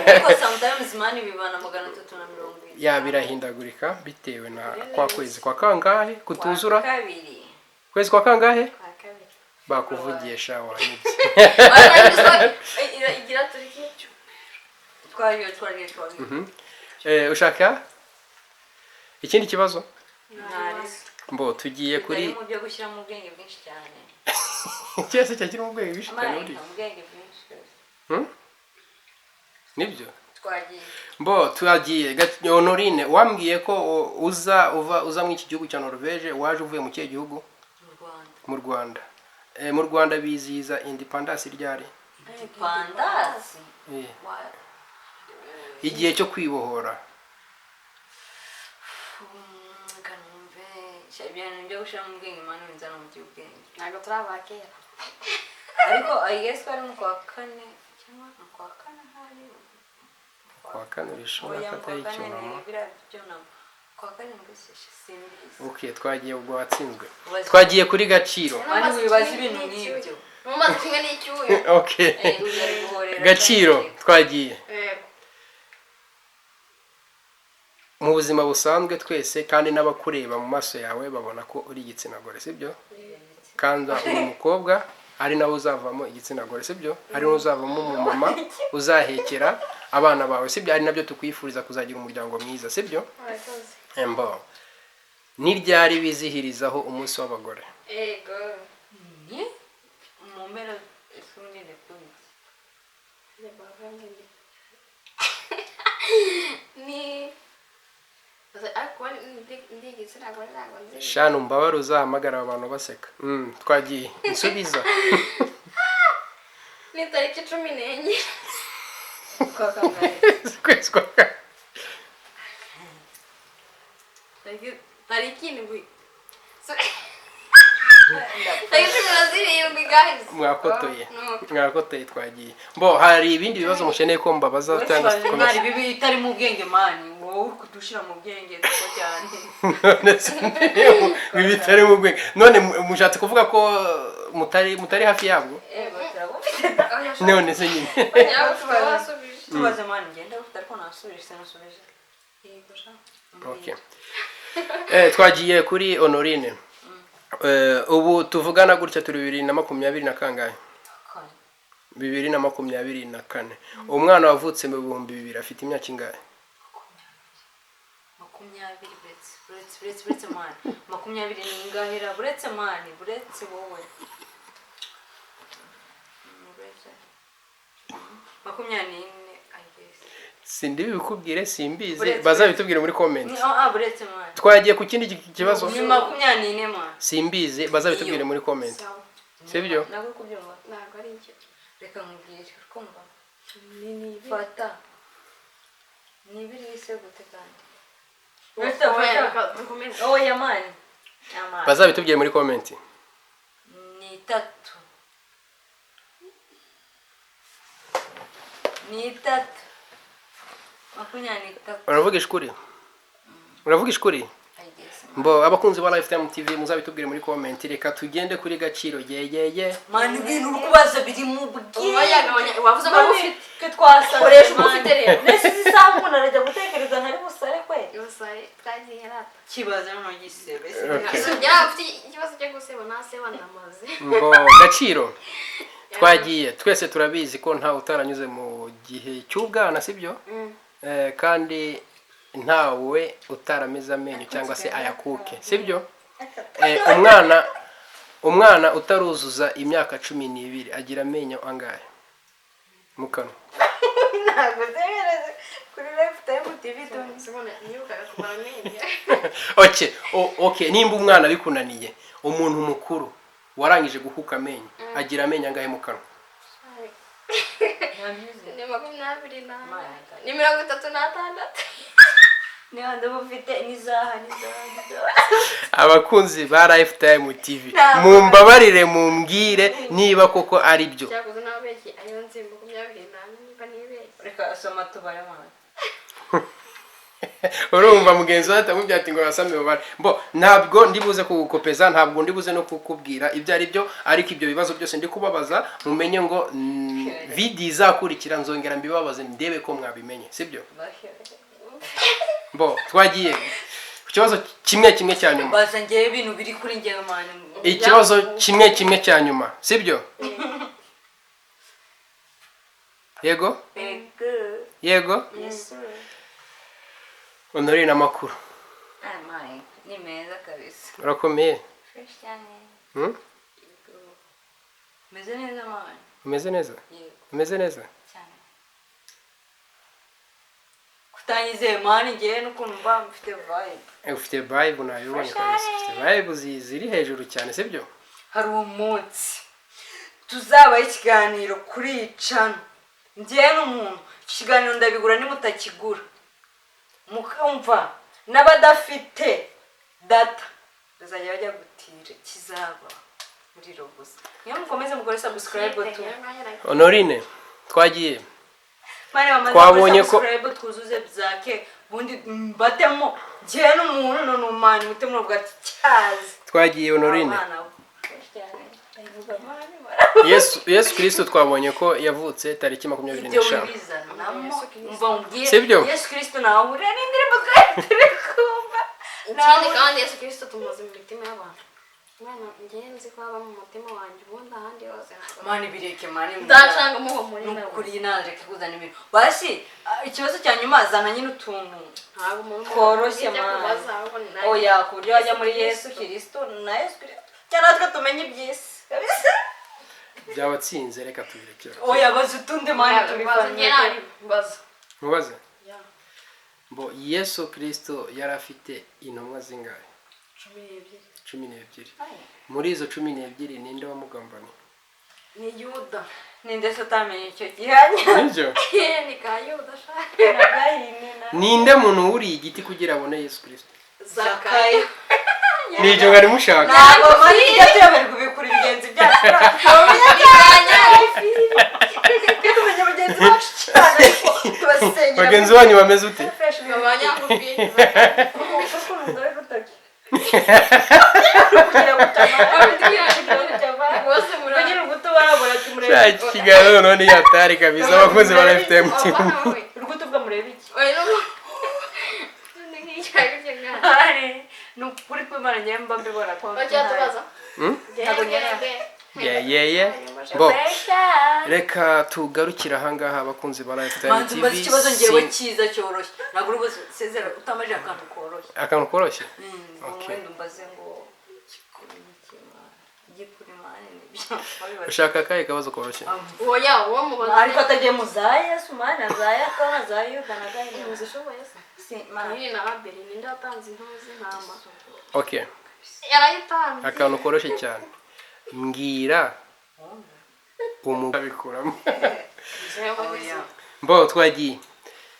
[SPEAKER 1] Ariko sometimes, man, bibana 370.
[SPEAKER 3] Ya, birahindagurika bitewe na kwa kwezi kwa kangahe kutuzura.
[SPEAKER 1] Kwa kabiri.
[SPEAKER 3] Kwezi kwa kangahe?
[SPEAKER 4] Kwa kabiri.
[SPEAKER 3] Bakuvugiye sha, wanyibye.
[SPEAKER 4] Barangiza igira tariki
[SPEAKER 1] Twagiye, twagiye, twagiye.
[SPEAKER 3] Ushaka ikindi kibazo?
[SPEAKER 1] Ntari.
[SPEAKER 3] Mbo tugiye kuri
[SPEAKER 1] Bitari mu byo gushyira mu bwenge bwinshi cyane.
[SPEAKER 3] Cyese cyakiri mu bwenge bwinshi cyane
[SPEAKER 1] Amara
[SPEAKER 3] uri
[SPEAKER 1] mu bwenge bwinshi.
[SPEAKER 3] Nibyo.
[SPEAKER 1] Twagiye.
[SPEAKER 3] Mbo turagiye. Honorine, wambwiye ko uza uva uza muri iki gihugu cya Norvege, waje uvuye mu kihe gihugu?
[SPEAKER 1] Mu Rwanda.
[SPEAKER 3] Mu Rwanda. Mu Rwanda bizihiza independence ryari?
[SPEAKER 1] Pandasi.
[SPEAKER 3] Igihe cyo kwibohora.
[SPEAKER 1] Kanumve ibintu byo gushyira mu bwenge, mani, winzana mu by'ubwenge.
[SPEAKER 4] Ntabwo turi abakera.
[SPEAKER 1] Ariko I guess ko ari mu kwa kane cyangwa mu kwa kane hari.
[SPEAKER 3] Kwa kane bishobora
[SPEAKER 1] Oya,
[SPEAKER 3] ko
[SPEAKER 1] mu kwa
[SPEAKER 3] atari
[SPEAKER 1] kane ni
[SPEAKER 3] icyunamo.
[SPEAKER 1] biriya byunamo. Kwa karindwi se simbizi.
[SPEAKER 3] Okay, twagiye, ubwo watsinzwe.
[SPEAKER 1] Ubaze.
[SPEAKER 3] Twagiye kuri Gaciro.
[SPEAKER 1] Mani, wibaza ibintu nk'ibyo.
[SPEAKER 4] Mumaze kimwe n'icyuya.
[SPEAKER 3] Okay.
[SPEAKER 1] Uri guhorera.
[SPEAKER 3] Gaciro, twagiye.
[SPEAKER 4] Yego.
[SPEAKER 3] Mu buzima busanzwe twese kandi n'abakureba mu maso yawe babona ko uri igitsina gore, sibyo? Kandi uri umukobwa, ari nawe uzavamo igitsina gore, sibyo? Ari nawe uzavamo umumama uzahekera abana bawe, sibyo? Ari nabyo tukwifuriza, kuzagira umuryango mwiza, sibyo?
[SPEAKER 4] Murakoze.
[SPEAKER 3] Embo ni ryari bizihirizaho umunsi w'abagore?
[SPEAKER 4] Yego.
[SPEAKER 1] Ni mu mpera z'umwenda tuzi.
[SPEAKER 4] Ni ariko ndi igitsina gore, ntabwo nzi.
[SPEAKER 3] Shanu, mbabare uzahamagara abantu baseka. Twagiye, nsubiza.
[SPEAKER 4] Ni tariki 14.
[SPEAKER 1] Kwa kangahe?
[SPEAKER 3] Ukwezi kwa
[SPEAKER 4] Tariki 7. Tariki 17, guys.
[SPEAKER 3] Mwakotoye.
[SPEAKER 4] No.
[SPEAKER 3] Mwakotoye, twagiye. Mbo hari ibindi bibazo mukeneye ko mbabaza cyangwa se
[SPEAKER 1] Mwari
[SPEAKER 3] dukomeze?
[SPEAKER 1] bibi itari mu bwenge, mani, wowe uri kudushyira mu bwenge kuko cyane.
[SPEAKER 3] None se ibi bitari mu bwenge, none mushatse kuvuga ko mutari hafi yabwo?
[SPEAKER 1] Yego, turabufite.
[SPEAKER 3] None se nyine.
[SPEAKER 4] Wasubije.
[SPEAKER 1] Tubaze, mani, ngenda ufite, ariko nasubije, sinasubije.
[SPEAKER 4] Yego sha.
[SPEAKER 3] Okay. Twagiye kuri Honorine. Ubu tuvugana gutya turi 2020 na kangahe?
[SPEAKER 1] Kane.
[SPEAKER 3] 2024. Umwana wavutse mu 2000 afite imyaka ingahe?
[SPEAKER 1] 20, buretse, buretse, buretse, buretse man, 20 ni ingahera? Buretse man, buretse wowe. Buretse 24, I guess.
[SPEAKER 3] Sindi bikubwire, simbizi.
[SPEAKER 1] Buretse.
[SPEAKER 3] Bazabitubwire muri comment.
[SPEAKER 1] Ah, buretse man.
[SPEAKER 3] Twagiye ku kindi kibazo.
[SPEAKER 1] Ni 24, man.
[SPEAKER 3] Simbizi, bazabitubwire muri comment.
[SPEAKER 4] Sawa.
[SPEAKER 3] Sibyo?
[SPEAKER 1] Ntabwo uri kubyumva.
[SPEAKER 4] Ntabwo ari icyo.
[SPEAKER 1] Reka nkubwire, uri kumva?
[SPEAKER 4] Ni
[SPEAKER 1] Fata ni ibiri se gute kandi?
[SPEAKER 4] Oya,
[SPEAKER 1] Uretse fata.
[SPEAKER 4] reka dukomeze.
[SPEAKER 1] Oya man, amani.
[SPEAKER 3] Bazabitubwire muri comment.
[SPEAKER 1] Ni itatu, ni itatu, 23.
[SPEAKER 3] Uravugisha ukuri? Uravugisha ukuri?
[SPEAKER 1] I guess.
[SPEAKER 3] Mbo abakunzi ba Lifetime TV, muzabitubwire muri comment. Reka tugende kuri Gaciro. Yeyeye.
[SPEAKER 1] Man, ibintu uri kubaza biri mu
[SPEAKER 4] Oya, gabanya, wavuze ko ufite.
[SPEAKER 1] Twe twasaze.
[SPEAKER 4] Koresha ubwo ufite rero.
[SPEAKER 1] Mbese izi saha umuntu arajya gutekereza ntari busare kwe?
[SPEAKER 4] Yosare twagiye rata.
[SPEAKER 1] Kibaza noneho gisebe.
[SPEAKER 3] Okay.
[SPEAKER 4] Yaba ufite ikibazo cyo guseba, naseba ndamaze.
[SPEAKER 3] Mbo Gaciro, twagiye. Twese turabizi ko ntawe utaranyuze mu gihe cy'ubwana, sibyo? Kandi ntawe utarameze amenyo cyangwa se ayakuke, sibyo? Umwana utaruzuza imyaka 12 agira amenyo angahe mu kanwa?
[SPEAKER 1] Ntabwo zemereze kuri Lifetime TV tu.
[SPEAKER 4] Sibona nibukaga kumara amenyo.
[SPEAKER 3] Okay, okay, nimba umwana bikunaniye, umuntu mukuru warangije gukuka amenyo agira amenyo angahe mu kanwa?
[SPEAKER 4] Ni 20 na, ni 36.
[SPEAKER 1] Niba ndaba ufite n'izaha, n'izaha, n'izaha.
[SPEAKER 3] Abakunzi ba Lifetime TV,
[SPEAKER 1] Ntabwo.
[SPEAKER 3] mumbabarire mumbwire niba koko ari byo.
[SPEAKER 4] Cyakoze n'ababeshyi, ayo nzi 24 niba nibeshye.
[SPEAKER 1] Reka soma tubare mwana.
[SPEAKER 3] Urumva mugenzi wawe atamubwira ati ngo basame mubare. Mbo ntabwo ndibuze kugukopeza, ntabwo ndibuze no kukubwira ibyo ari byo, ariko ibyo bibazo byose ndi kubabaza mumenye ngo video izakurikira nzongera mbibabaze ndebe ko mwabimenye, sibyo? Mbo twagiye ku kibazo kimwe kimwe cya nyuma.
[SPEAKER 1] Baza ngewe ibintu biri kuri ngewe, man.
[SPEAKER 3] Ikibazo kimwe kimwe cya nyuma, sibyo? Yego?
[SPEAKER 1] Yego.
[SPEAKER 3] Yego.
[SPEAKER 1] Yes sir.
[SPEAKER 3] Honorine, amakuru?
[SPEAKER 1] Ah man, ni meza kabisa.
[SPEAKER 3] Urakomeye?
[SPEAKER 1] Fresh cyane.
[SPEAKER 3] Hmm?
[SPEAKER 1] Meze neza, man.
[SPEAKER 3] Umeze neza?
[SPEAKER 1] Yego.
[SPEAKER 3] Umeze neza?
[SPEAKER 1] Cyane. Kutanyizeye man, ngewe n'ukuntu mba mfite vibe.
[SPEAKER 3] Ufite vibe, nabibonye kabisa, ufite vibe ziri hejuru cyane, sibyo?
[SPEAKER 1] Hari umunsi tuzabaho ikiganiro kuri iyi channel, njyewe n'umuntu. Iki kiganiro ndabigura nimutakigura, mukumva n'abadafite data bazajya bajya gutira. Kizaba muri gusa niyo mukomeze mukore subscribe tu.
[SPEAKER 3] Honorine, twagiye.
[SPEAKER 1] Mane bamaze
[SPEAKER 3] Twabonye
[SPEAKER 1] gukora subscribe, twuzuze byake, ubundi mbatemo njyewe n'umuntu. None umani mutima uravuga ati cyazi.
[SPEAKER 3] Twagiye, Honorine.
[SPEAKER 1] Abana bo. Cyane. Ndabivuga, mani.
[SPEAKER 3] Yesu Kirisito twabonye ko yavutse tariki makumyabiri
[SPEAKER 1] Ibyo
[SPEAKER 3] n'eshanu
[SPEAKER 1] wibizanamo, umva umbwire.
[SPEAKER 3] Sibyo?
[SPEAKER 1] Yesu Kirisito nawe ahurira n'indirimbo twari turi kumva?
[SPEAKER 4] Ikindi kandi, Yesu Kirisito tumuzi mu mitima y'abantu. Mwana, njyewe nzi ko aba mu mutima wanjye, ubundi ahandi hose ntabwo.
[SPEAKER 1] Man, bireke, man.
[SPEAKER 4] Ndacanga muho muri nawe.
[SPEAKER 1] Nukuri nareke kuzana ibintu basi. Ikibazo cya nyuma, zana nyine utuntu
[SPEAKER 4] Ntabwo umuntu
[SPEAKER 1] tworoshye,
[SPEAKER 4] ujya
[SPEAKER 1] man.
[SPEAKER 4] kubaza, ahubwo ni nawe.
[SPEAKER 1] Oya, ku buryo wajya muri Yesu Kirisito na Yesu Kirisito cyangwa natwe tumenye iby'isi kabisa.
[SPEAKER 3] Byabatsinze, reka tubirekere.
[SPEAKER 1] Oya, baza utundi, man.
[SPEAKER 4] Mbaza, njye
[SPEAKER 1] Tubifanye.
[SPEAKER 4] nari mbaza.
[SPEAKER 3] Mubaze.
[SPEAKER 4] Ya.
[SPEAKER 3] Mbo Yesu Kirisito yari afite intumwa zingahe?
[SPEAKER 4] 12.
[SPEAKER 3] 12. Muri izo 12 ninde wamugambaniye?
[SPEAKER 4] Ni Yuda.
[SPEAKER 1] Ninde se utamenye icyo gihanya?
[SPEAKER 3] Nibyo.
[SPEAKER 4] Ni ka Yuda sha.
[SPEAKER 3] Ninde muntu wuriye igiti kugira abone Yesu Kirisito?
[SPEAKER 4] Zakayo.
[SPEAKER 3] Ni ibyo mwari mushaka.
[SPEAKER 1] Ntabwo, man, tujya tuyoberwa ubikura ibigenzi byacu. Tumenya bagenzi bacu cyane, ariko tubasengera.
[SPEAKER 3] Bagenzi banyu bameze ute?
[SPEAKER 1] Fresh.
[SPEAKER 4] Abanyagufi.
[SPEAKER 1] Urutoki.
[SPEAKER 4] Bose muri
[SPEAKER 1] Kugira urubuto barabura ati
[SPEAKER 3] Sha,
[SPEAKER 1] murebe.
[SPEAKER 3] iki kiganiro noneho ni yatari kabisa, abakozi ba Lifetime TV.
[SPEAKER 1] Urubuto bwa murebe iki?
[SPEAKER 4] Oya, no.
[SPEAKER 1] Ni ukuri kw'Imana, njyewe mba mbibona ko
[SPEAKER 4] Bajya tubaza.
[SPEAKER 1] Ntabwo nyine.
[SPEAKER 3] Ye, bo reka tugarukire ahangaha, abakunzi ba Lifetime
[SPEAKER 1] Manzi,
[SPEAKER 3] TV.
[SPEAKER 1] umbaze ikibazo ngewe cyiza cyoroshye. Ntabwo uri busezera utamaje akantu koroshye.
[SPEAKER 3] Akantu koroshye. Okay.
[SPEAKER 1] Wenda umbaze ngo gikurimani nibyo.
[SPEAKER 3] Ushaka akahe kabazo koroshye?
[SPEAKER 4] Oya, uwo mubaza.
[SPEAKER 1] Ariko atagiye mu za Yesu, mana, za Yakobo na za Yuda na Gahini.
[SPEAKER 4] Uzishoboye se?
[SPEAKER 1] Si mana.
[SPEAKER 4] Kayini na Abeli, ninde watanze intuzi z'intama?
[SPEAKER 3] Okay.
[SPEAKER 4] Yarayitanze.
[SPEAKER 3] Akantu koroshye cyane, mbwira umubikuramo.
[SPEAKER 1] Oya.
[SPEAKER 3] Mbo twagiye,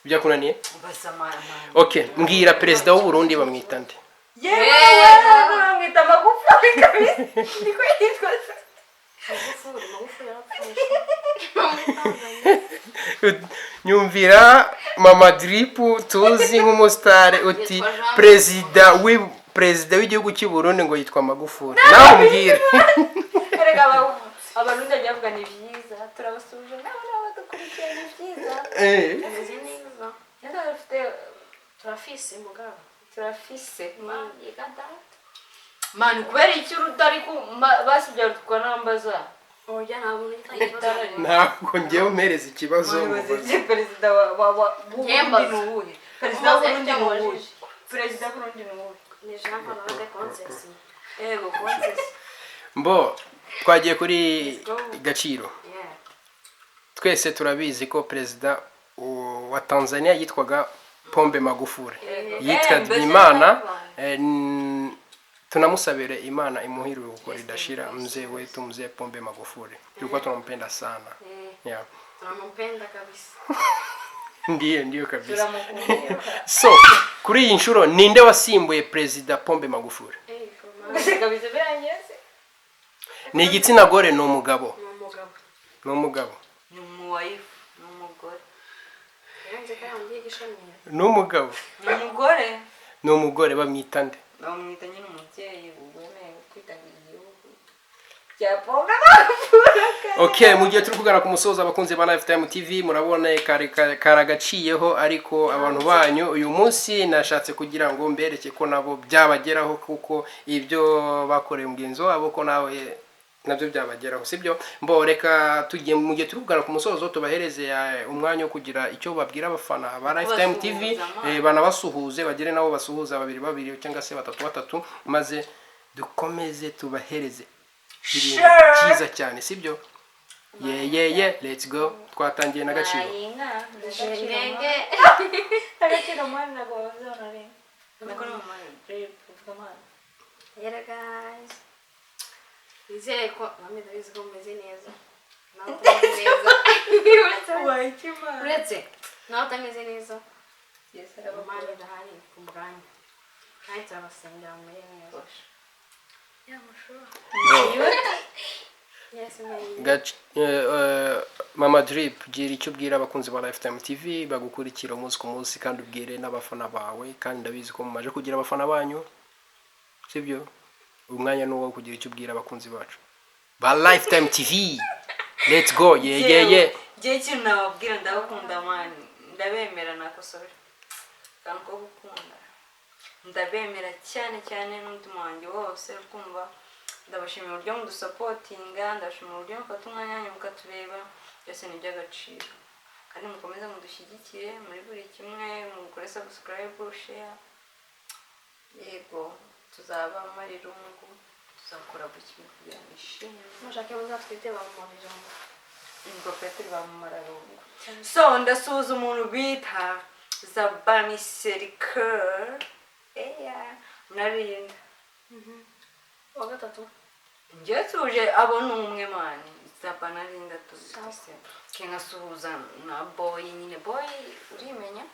[SPEAKER 3] byakunaniye.
[SPEAKER 1] Mbaza mana.
[SPEAKER 3] Okay, mbwira perezida w'u Burundi bamwita nde?
[SPEAKER 1] Yewe, bamwita Magufuli kabisa, niko yitwa se.
[SPEAKER 4] Magufuli, Magufuli yarapfuye.
[SPEAKER 3] Nyumvira Mama Drip tuzi nk'umusitari uti
[SPEAKER 4] Yitwa Jean.
[SPEAKER 3] Perezida w'igihugu cy'u Burundi ngo yitwa Magufuli, nawe umbwire.
[SPEAKER 1] Erega Abarundi bajya bavuga ni byiza, turabasuje nabo n'abadukurikiye, ni byiza.
[SPEAKER 4] Ameze neza.
[SPEAKER 1] Neza bafite.
[SPEAKER 4] Turafise mugabo.
[SPEAKER 1] Turafise.
[SPEAKER 4] Yiga data.
[SPEAKER 1] Mani, kubera iki utari ku basibye twanambaza?
[SPEAKER 4] Oya, nta muntu ugitanga ikibazo.
[SPEAKER 3] Ntabwo ngewe umpereza ikibazo mubaze.
[SPEAKER 1] Perezida wa w'Uburundi
[SPEAKER 4] Yembaza.
[SPEAKER 1] ni uwuhe? Perezida
[SPEAKER 4] Umubaze
[SPEAKER 1] w'Uburundi
[SPEAKER 4] icyo
[SPEAKER 1] ni uwuhe?
[SPEAKER 4] amubajije.
[SPEAKER 1] Perezida w'Uburundi ni uwuhe?
[SPEAKER 4] Ni Jean Paul Consesi.
[SPEAKER 1] Yego, Consesi.
[SPEAKER 3] Mbo twagiye kuri
[SPEAKER 4] go.
[SPEAKER 3] Gaciro.
[SPEAKER 4] Yeah.
[SPEAKER 3] Twese turabizi ko perezida wa Tanzania yitwaga Pombe Magufuli.
[SPEAKER 1] Yego.
[SPEAKER 3] Yitwa
[SPEAKER 1] Mbese
[SPEAKER 3] Imana
[SPEAKER 1] yarabaye.
[SPEAKER 3] tunamusabire Imana imuhe iruhuko ridashira mzee wetu, mzee Pombe Magufuli, tulikuwa tunampenda sana, yeah.
[SPEAKER 4] Tunampenda kabisa.
[SPEAKER 3] Ndiyo, ndiyo kabisa.
[SPEAKER 1] Turamukunda.
[SPEAKER 3] So kuri iyi nshuro ninde wasimbuye perezida Pombe Magufuli?
[SPEAKER 4] Eh, formal.
[SPEAKER 1] Kabisa birangiye se.
[SPEAKER 3] Ni igitsina gore, ni umugabo?
[SPEAKER 4] Ni umugabo.
[SPEAKER 3] Ni umugabo.
[SPEAKER 1] Ni umuwife, ni umugore.
[SPEAKER 4] Yanze ko yambwiye igishamiye.
[SPEAKER 3] Ni umugabo.
[SPEAKER 1] Ni umugore.
[SPEAKER 3] Ni umugore, bamwita nde?
[SPEAKER 1] Bamwita nyine umubyeyi wemeye kwitangira igihugu cya Pombe Magufuli.
[SPEAKER 3] Okay, mu gihe turi kugana ku musozo, abakunzi ba Lifetime TV, murabona kare karagaciyeho, ariko abantu banyu uyu munsi nashatse kugira ngo mbereke ko nabo byabageraho, kuko ibyo bakoreye mugenzi wabo ko nawe nabyo byabageraho, sibyo? Mbo reka tugiye mu gihe turi kugana ku musozo tubahereze umwanya wo kugira icyo babwira abafana ba Lifetime TV.
[SPEAKER 1] Kubasuhuza.
[SPEAKER 3] Banabasuhuze, bagire nabo basuhuza babiri babiri cyangwa se batatu batatu, maze dukomeze tubahereze ibintu byiza cyane, sibyo? Ye ye ye, let's go, twatangiye n'Agaciro.
[SPEAKER 4] Ngenge.
[SPEAKER 1] Agaciro mwana, ntabwo bavuze rimwe niko ni mama uvuga mwana.
[SPEAKER 4] Hello guys. Nizere ko bamwe ndabizi ko mumeze neza. Nawe utameze neza.
[SPEAKER 1] Wayikimana.
[SPEAKER 4] Uretse nawe utameze neza.
[SPEAKER 1] Yes.
[SPEAKER 4] Imana irahari ku bwanyu. Kandi turabasengera mumere neza. Yeah, I'm sure. Yes, mate.
[SPEAKER 3] Mama Drip, gira icyo ubwira abakunzi ba Lifetime TV bagukurikira umunsi ku munsi, kandi ubwire n'abafana bawe, kandi ndabizi ko mumaje kugira abafana banyu, sibyo? Umwanya ni uwo kugira icyo ubwira abakunzi bacu ba Lifetime TV. Let's go, ye ye ye.
[SPEAKER 1] Njyewe ikintu nababwira, ndabakunda man, ndabemera, nakosora akantu ko gukunda, ndabemera cyane cyane n'umutima wanjye wose. Kumva ndabashimira uburyo mudusupportinga, ndabashimira uburyo mufata umwanya wanyu mukatureba, byose ni iby'agaciro. Kandi mukomeze mudushyigikire muri buri kimwe, mukore subscribe, share. Yego, tuzaba marirungu, tuzakora buri kimwe kugira ngo ishime.
[SPEAKER 4] Mushake muzatwite bamumarira.
[SPEAKER 1] Ingofero turi ba mumararungu. So ndasuhuza umuntu bita Zabami Serikeri, eya, narinda.
[SPEAKER 4] Uwa gatatu.
[SPEAKER 1] Njyewe tuje abo ni umwe man, Zaba narinda tuzi nkasuhuza na Boy nyine. Boy, urimenya,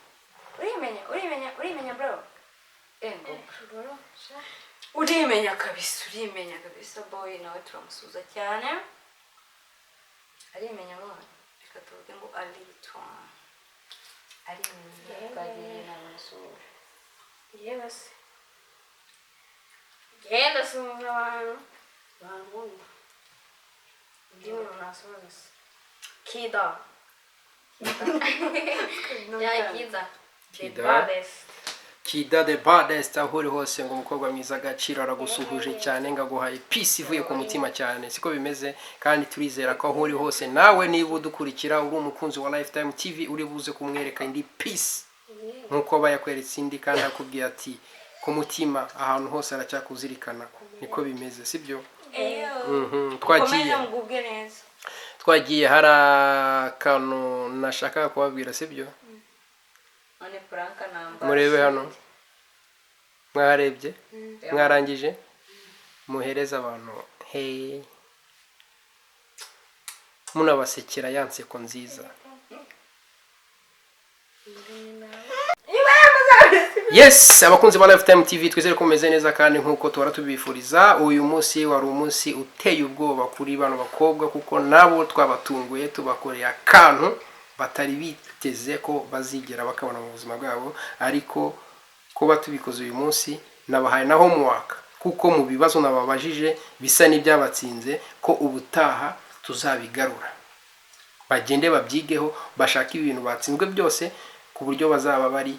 [SPEAKER 1] urimenya, urimenya, urimenya bro, ego.
[SPEAKER 4] Bro, sha.
[SPEAKER 1] Urimenya kabisa, urimenya kabisa. Boy nawe turamusuhuza cyane, arimenya mwana, reka tuvuge ngo aritwa arimenya, twagiye namusuhuje.
[SPEAKER 4] Yewe se. Genda suhuza abantu. Bankunda. Undi muntu nasuhuza se. Kida. Kida. Yeah, Kida. The
[SPEAKER 3] Kida.
[SPEAKER 4] baddest.
[SPEAKER 3] Kida the baddest, aho uri hose, ngo umukobwa mwiza agaciro aragusuhuje cyane, ngo aguhaye peace ivuye ku mutima cyane. Siko bimeze? Kandi turizera ko aho uri hose nawe, niba udukurikira uri umukunzi wa Lifetime TV, uri buze kumwereka indi peace nkuko aba yakweretse indi, kandi akubwiye ati ku mutima ahantu hose aracyakuzirikana. Niko bimeze, sibyo? Twagiye.
[SPEAKER 1] Mukomeze mugubwe neza.
[SPEAKER 3] Twagiye, hari akantu nashakaga kubabwira, sibyo?
[SPEAKER 1] None prank namba.
[SPEAKER 3] Murebe hano, mwarebye, mwarangije, muhereze abantu hey, munabasekera ya nseko nziza. Yes, abakunzi ba Lifetime TV, twizere ko mumeze neza kandi nk'uko tuhora tubifuriza. Uyu munsi wari umunsi uteye ubwoba kuri bano bakobwa, kuko nabo twabatunguye, tubakoreye akantu batari biteze ko bazigera bakabona mu buzima bwabo. Ariko kuba tubikoze uyu munsi, nabahaye na homework, kuko mu bibazo nababajije bisa n'ibyabatsinze, ko ubutaha tuzabigarura. Bagende babyigeho, bashake ibintu batsinzwe byose, ku buryo bazaba bari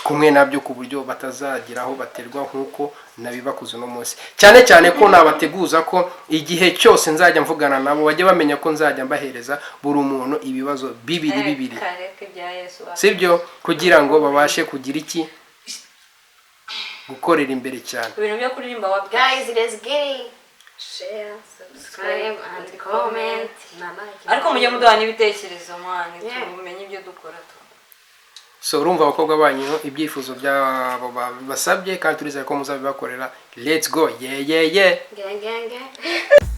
[SPEAKER 3] kumwe nabyo, ku buryo batazagira aho baterwa nk'uko nabibakuze uno munsi. Cyane cyane ko nabateguza ko igihe cyose nzajya mvugana nabo, bajye bamenya ko nzajya mbahereza buri muntu ibibazo bibiri bibiri.
[SPEAKER 1] Kareka ibya Yesu.
[SPEAKER 3] Sibyo? Kugira ngo babashe kugira iki? Gukorera imbere cyane.
[SPEAKER 1] Ibintu byo kuririmba wa.
[SPEAKER 4] Guys, let's get it. Share, subscribe and comment.
[SPEAKER 1] Ariko mujye muduha n'ibitekerezo, man.
[SPEAKER 4] Yeah.
[SPEAKER 1] Tumenye ibyo dukora tu.
[SPEAKER 3] So urumva abakobwa banyu ibyifuzo byabo basabye, kandi turizeye ko muzabibakorera. Let's go, yeah.
[SPEAKER 4] Gang, gang, gang.